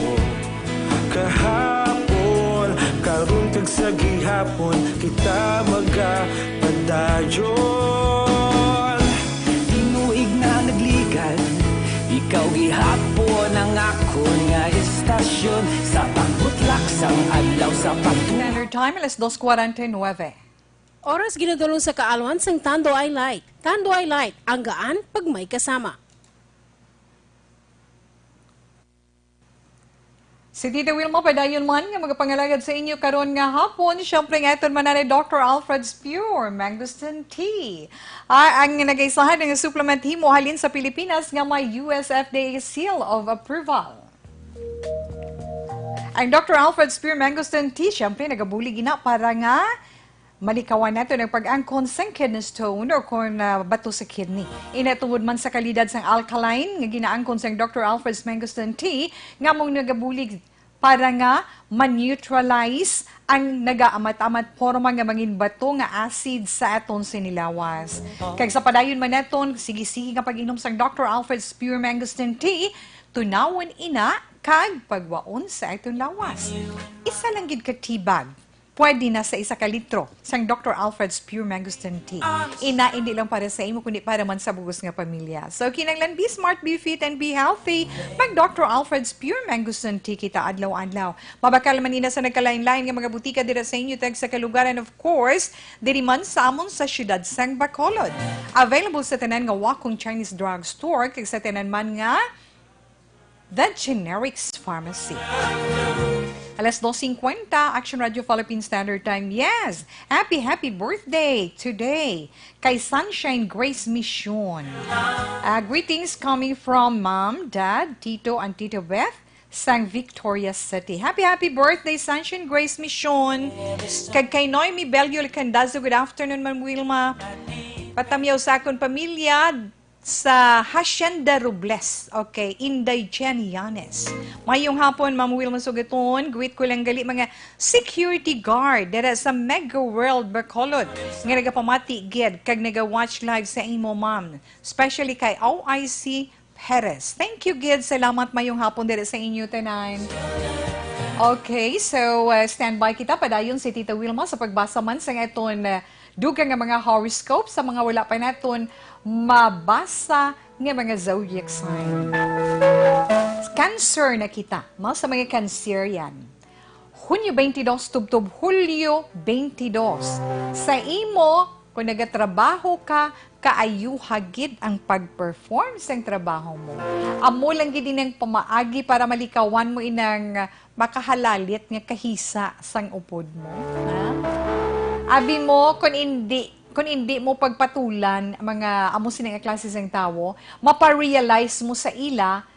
Kahapon, karon kag sa gihapon, kita magapadayon. Tinuig na nagligan, ikaw gihapon ang akon nga istasyon. Sa pagbutlak sang adlaw, sa pagtu- Standard Time, alas dos cuarenta y nueve. Oras ginadulong sa kaalwan sang Tanduay Light. Tanduay Light, ang gaan pag may kasama. Si Tita Wilma padayon man nga magapangalagad sa inyo karon nga hapon. Siyempre, nga aton man ni Doctor Alfred's Pure Mangosteen Tea. Ah, ang nagaisahan nga supplement himo halin sa Pilipinas nga may U S F D A seal of approval. Ang Doctor Alfred's Pure Mangosteen Tea, siyempre, nagabulig ina para nga malikawan naton ang pag-angkon sang kidney stone o kon, ah, bato sa kidney. Ina tungod man sa kalidad sang alkaline nga ginaangkon sang Doctor Alfred's Mangosteen Tea nga among nagabulig para nga ma-neutralize ang nagaamat-amat porma nga mangin bato nga acid sa aton sinilawas. Kag sa padayon man naton, sige-sige nga pag-inom sang Doctor Alfred's Pure Mangosteen Tea, tunawon ina kag pagwaon sa aton lawas. Isa lang gid ka tea bag pwede na sa isa ka litro sang Doctor Alfred's Pure Mangosteen Tea. Ina, hindi lang para sa imo, kundi para man sa bug-os nga pamilya. So, kinahanglan be smart, be fit, and be healthy. Mag Doctor Alfred's Pure Mangosteen Tea kita adlaw-adlaw. Mabakal man ina sa nagkalain-lain nga mga butika dira sa inyo tag sa kalugaran, of course, diri man sa amon sa siyudad sang Bacolod. Available sa tanan nga Wacom Chinese Drug Store kag sa tanan man nga The Generics Pharmacy. Alas dos cincuenta, Action Radio Philippine Standard Time. Yes! Happy, happy birthday today kay Sunshine Grace Mission. Ah, greetings coming from Mom, Dad, Tito, and Tito Beth sang Victoria City. Happy, happy birthday, Sunshine Grace Mission. Kag kay Noemi Bello Alcandazo, good afternoon, Ma'am Wilma. Patamyaw sa akon pamilya, sa Hacienda Robles. Okay, Inday Jen Yanes. Mayong hapon, Ma'am Wilma Sugaton. Greet ko lang gali mga security guard dira sa Mega World Bacolod nga nagapamati gid kag naga-watch live sa imo, ma'am. Especially kay O I C Perez. Thank you gid. Salamat, mayong hapon dira sa inyo tanan. Okay, so, uh, standby kita. Padayon si Tita Wilma sa pagbasa man sa aton, uh, dugang nga mga horoscope sa mga wala pa naton mabasa nga mga zodiac sign. Cancer na kita, no? Sa mga Cancerian. Hunyo twenty-two tubtob Hulyo twenty-two. Sa imo, kung nagatrabaho ka, kaayuha gid ang pag-perform sang trabaho mo. Amo lang gid inang pamaagi para malikawan mo inang makahalalit nga kahisa sang upod mo, ha? Abi mo, kun indi, kun indi mo pagpatulan mga amo sini nga klase sang tawo, maparealize mo sa ila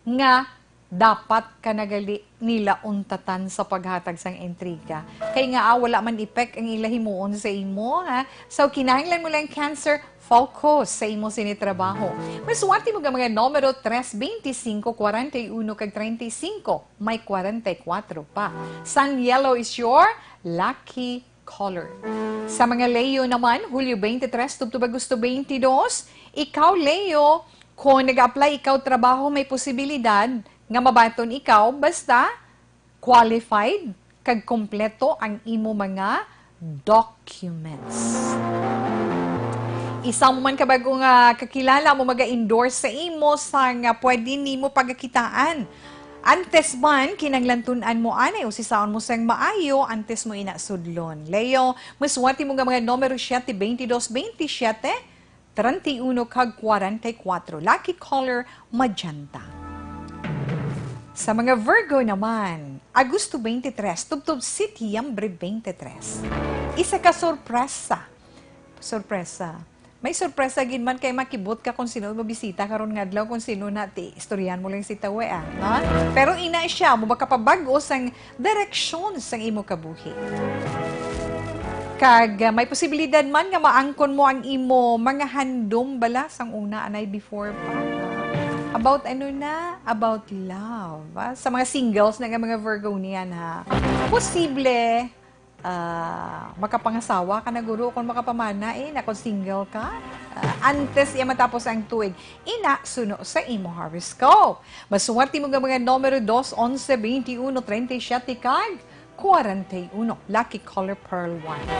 nga dapat ka na gali nila untatan sa paghatag sang intriga. Kay nga, ah, wala man epek ang ila himuon sa imo, ha? So, kinahanglan mo lang, Cancer, focus sa imo sini trabaho. Maswerte mo ka mga numero tres, veinticinco, cuarenta y uno, kag treinta y cinco. May kwarenta y kuwatro pa. Sun Yellow is your lucky color. Sa mga Leo naman, Hulyo twenty-three tubtob Agosto twenty-two, ikaw, Leo, kung nag-apply ikaw trabaho, may posibilidad nga mabaton ikaw basta qualified kag kompleto ang imo mga documents. Isa mo man ka bag-o nga kakilala mo maga-endorse sa imo sang pwede nimo pagakitaan. Antes man, kinahanglan tun-an mo anay, usisaon mo sang maayo antes mo ina sudlon. Leo, maswerte mo nga mga numero siete, twenty-dos, twenty-siete, treinta y uno kag kwarenta y kuwatro. Lucky color, magenta. Sa mga Virgo naman, Agosto twenty-three tubtob Setyembre twenty-three. Isa ka sorpresa. Sorpresa. May sorpresa gid man kay makibot ka kung sino mo bisita karon nga adlaw, kung sino na ti istoryahan mo lang si tawe, ah, no? Pero ina siya, mo makapabag-o sang direksyon sang imo kabuhi. Kag, ah, may posibilidad man nga maangkon mo ang imo mga handom bala sang una, anay before pa. About ano na? About love, ah. Sa mga singles na nga mga Virgonian, ha. Posible, ah, makapangasawa ka na guro kung makapamana, eh, na kung single ka. Ah, antes iya matapos ang tuig, ina suno sa imo horoscope. Maswerte mo nga mga numero dos, onse, twenty-uno, treinta y siete kag kwarenta y uno. Lucky color, pearl white.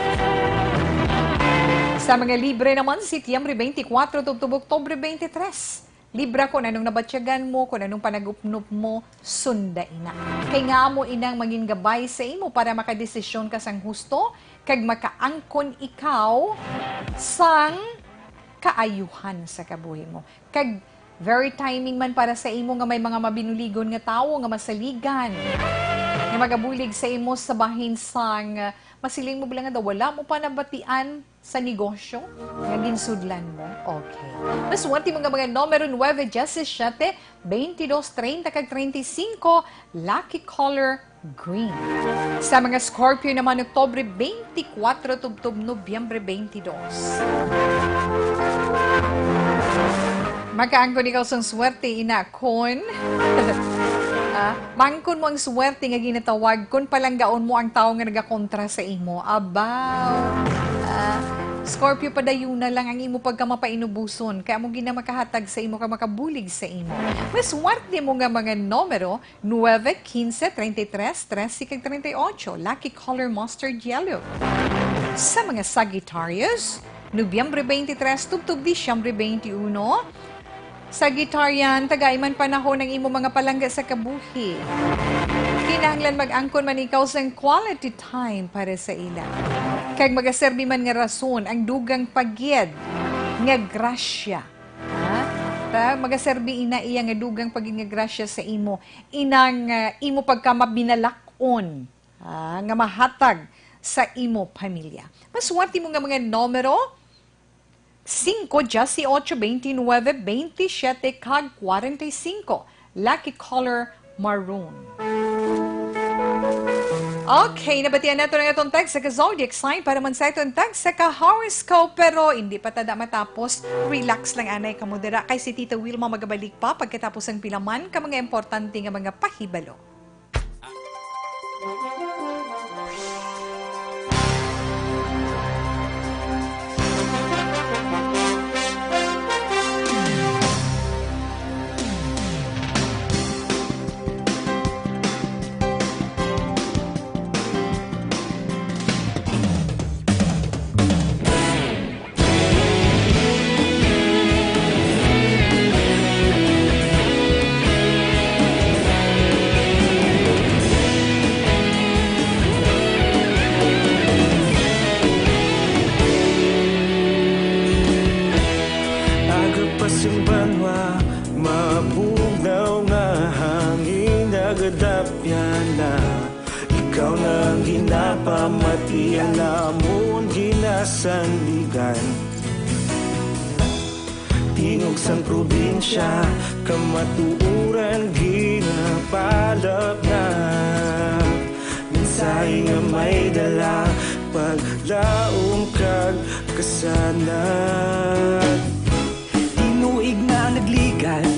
Sa mga Libre naman, Setyembre twenty-four tubtob Oktubre twenty-three. Libra, kung anong nabatyagan mo, kung anong panag-upnop mo, sunda ina. Kay nga amo inang mangin gabay sa imo para makadesisyon ka sang husto kag makaangkon ikaw sang kaayuhan sa kabuhi mo. Kag very timing man para sa imo nga may mga mabinuligon nga tawo nga masaligan, nga magabulig sa imo sa bahin sang, ah, masiling mo bala nga daw wala mo pa nabatian sa negosyo nga ginsudlan mo. Okay. Maswerte mo nga mga numero, nuebe, diyesisiyete, twenty-dos, treinta, kag treinta y cinco, lucky color, green. Sa mga Scorpio naman, Oktubre twenty-four tubtob Nobyembre twenty-two. Makaangkon ikaw sang swerte, ina, kon, ah, maangkon mo ang swerte nga ginatawag kon palanggaon mo ang tawo nga nagakontra sa imo. Abaw. Ah, Scorpio, padayuna lang ang imo pagkamapainubuson, kay amo gid na makahatag sa imo kag makabulig sa imo. Maswerte mo nga mga numero, nuebe, quince, treinta y tres, trese, kag treinta y ocho. Lucky color, mustard yellow. Sa mga Sagittarius, Nobyembre twenty-three tubtob Disyembre twenty-uno. Sagittarian, tagai man panahon ang imo mga palangga sa kabuhi. Kinahanglan mag-angkon man ikaw sang quality time para sa ila. Kag magaserbi man nga rason ang dugang pa gid nga grasya. Ha? Ta, magaserbi ina iya nga dugang pa gid nga grasya sa imo, inang, ah, imo pagkamabinalak-on, ah, nga mahatag sa imo pamilya. Maswerte mo nga mga numero, singko, diyesyocho, twenty-nuebe, twenty-siete, kag kwarenta y cinco. Lucky color, maroon. Okay, nabatian nato ang atong tagsa ka zodiac sign para man sa atong tagsa ka horoscope, pero hindi pa tada matapos. Relax lang anay kamo dira, kay si Tita Wilma magabalik pa pagkatapos ang pila man ka mga importante nga mga pahibalo. Aga pa sing banwa, mabugnaw nga hangin nagadapyan na. Ikaw na ang ginapamati, ang namon ginasandigan. Tingog sang probinsya, kamatuoran ginapalapnap. Mensahe nga may dala, paglaom kag kasanag. Tinuig na nagligan,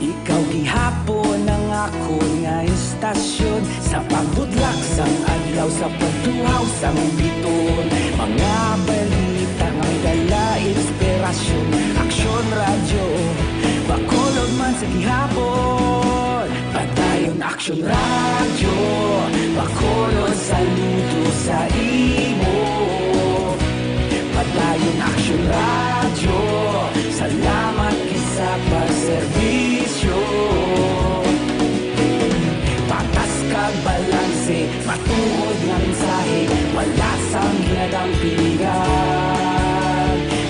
ikaw gihapon ang akon nga istasyon. Sa pagbudlak sang adlaw, sa pagtuhaw sang biton, mga balita nga may dala inspirasyon. Aksyon Radyo, Bacolod man sa gihapon. Padayon Aksyon Radyo, Bacolod, saludo sa imo. Action Radio, salamat gid sa pagserbisyo. Patas kag balanse, matuod nga mensahe, wala sang ginadampigan.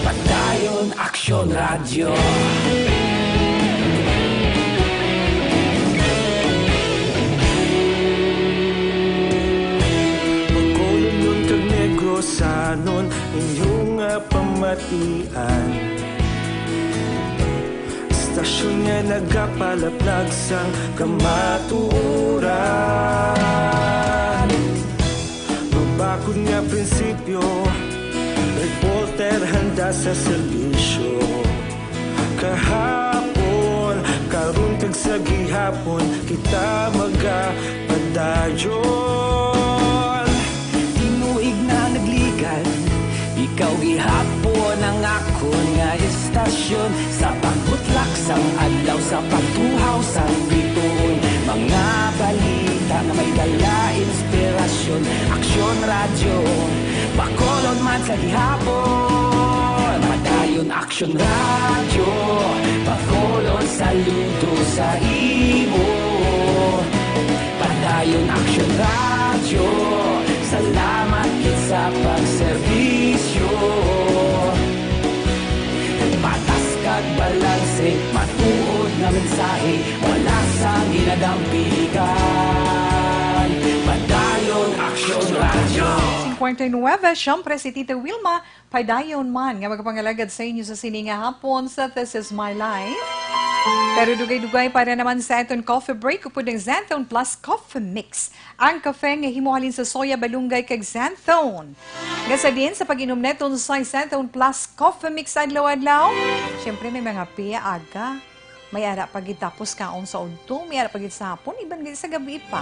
Padayon Action Radio. Bacolodnon kag Negrosanon, inyo nga pamatian. Istasyon nga nagapalaplag sang kamatuoran. Mabakod nga prinsipyo, reporter handa sa serbisyo. Kahapon, karon kag sa gihapon, kita magapadayon. Tinuig na nagligad, ikaw gihapon ang akon nga istasyon. Sa pagbutlak sang adlaw, sa pagtuhaw sang bituon, mga balita nga may dala inspirasyon. Aksyon Radyo, Bacolod man sa gihapon. Padayon Aksyon Radyo, Bacolod, saludo sa imo. Padayon Aksyon Radyo, salamat gid sa pagserbisyo. Patas kag balanse, matuod nga mensahe, wala sang ginadampigan. Padayon Aksyon Radyo. Cincuenta y nueve, siyempre si Tita Wilma, padayon man nga magapangalagad sa inyo sa sini nga hapon sa This Is My Life. Pero dugay-dugay para naman sa aton coffee break, upod ang Xanthone Plus Coffee Mix, ang kafe nga himo halin sa soya, balunggay, kag xanthone. Nga sa diin sa pag-inom neton sa Xanthone Plus Coffee Mix adlaw-adlaw, siyempre may mga piya aga. May ara pa gid tapos kaon sa udto, may ara pa gid sa hapon, iban gid sa gabi pa.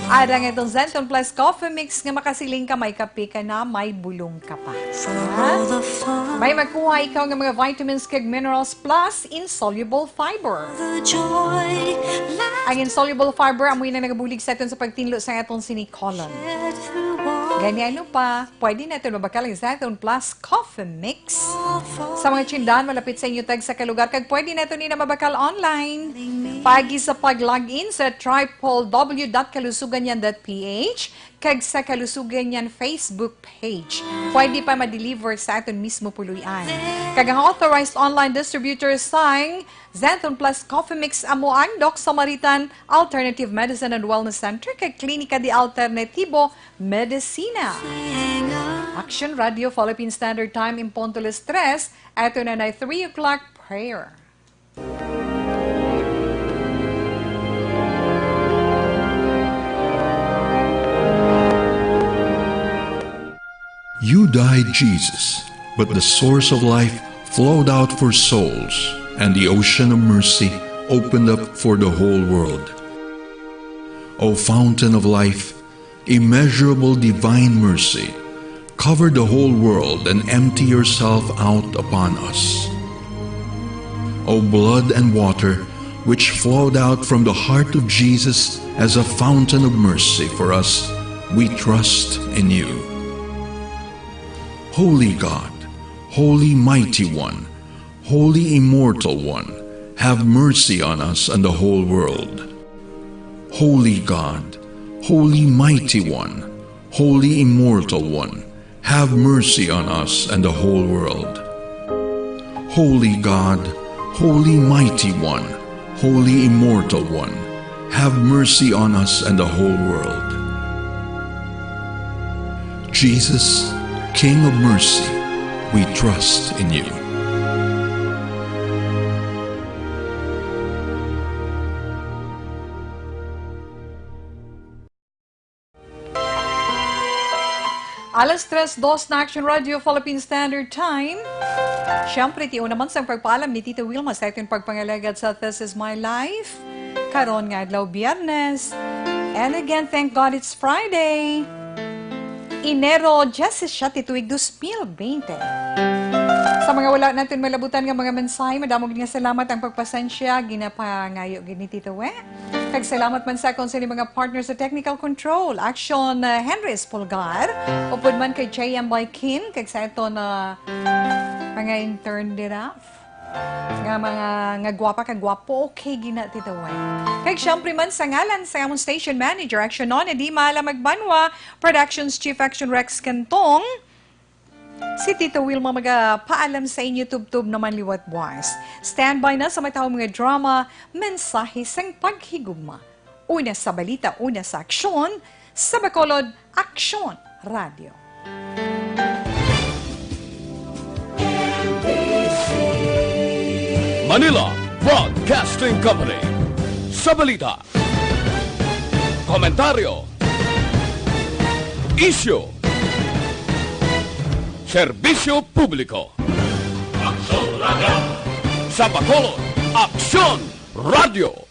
Ara nga itong Xanthone Plus Coffee Mix nga makasiling ka, may kape ka na, may bulong ka pa. Ha? May makuha ikaw nga mga vitamins kag minerals plus insoluble fiber. Ang insoluble fiber, amo na nagabulig sa aton sa pagtinlo sa aton sini colon. Gani ano pa, pwede naton mabakal ang Xanthone Plus Coffee Mix sa mga tindahan malapit sa inyo tagsa ka lugar, kag pwede naton ina mabakal online. Paagi sa pag-log in sa triple W dot kalusuganyan dot P H kag sa Kalusuganyan Facebook page. Pwede pa ma-deliver sa aton mismo puloy-an. Kag ang authorized online distributor sang Xanthone Plus Coffee Mix amo ang Doc Samaritan Alternative Medicine and Wellness Center kag Klinika de Alternativo Medicina. Action Radio Philippine Standard Time, en punto las tres, ato na na three o'clock prayer. You died, Jesus, but the source of life flowed out for souls, and the ocean of mercy opened up for the whole world. O fountain of life, immeasurable divine mercy, cover the whole world and empty yourself out upon us. O blood and water, which flowed out from the heart of Jesus as a fountain of mercy for us, we trust in you. Holy God, Holy Mighty One, Holy Immortal One, have mercy on us and the whole world. Holy God, Holy Mighty One, Holy Immortal One, have mercy on us and the whole world. Holy God, Holy Mighty One, Holy Immortal One, have mercy on us and the whole world. Jesus, King of mercy, we trust in you. Alas tres dos na, Action Radio Philippine Standard Time. Siyempre, tion naman sang pagpaalam ni Tita Wilma sa aton pagpangalagad sa This Is My Life. Karon nga adlaw, Biyernes. And again, thank God it's Friday. Enero diyesisiyete, tuig dos mil bente. Sa mga wala naton malabutan nga mga mensahe, madamo gid nga salamat ang pagpasensya. Ginapangayo gid ni Tita We Kag salamat man sa akon sa inyong mga partner sa technical control, Action, uh, Henry Espolgar, upod man kay J M Boy Kim, kag sa aton, uh, mga intern dira nga mga, nga gwapa kag gwapo, okay gina, Tita Way. Kag syempre man sa ngalan sa amon station manager, Action Nona Di Mala Magbanwa, Productions Chief Action Rex Cantong, si Tita Wilma magapaalam sa inyo, tubtob naman liwat buwas. Standby na sa matahom nga drama, Mensahe sang Paghigugma. Una sa balita, una sa aksyon, sa Bacolod, Aksyon Radio. Manila Broadcasting Company. Sa balita, komentaryo, isyu, serbisyo publiko. Aksyon Radio. Sa Bacolod, Aksyon Radio.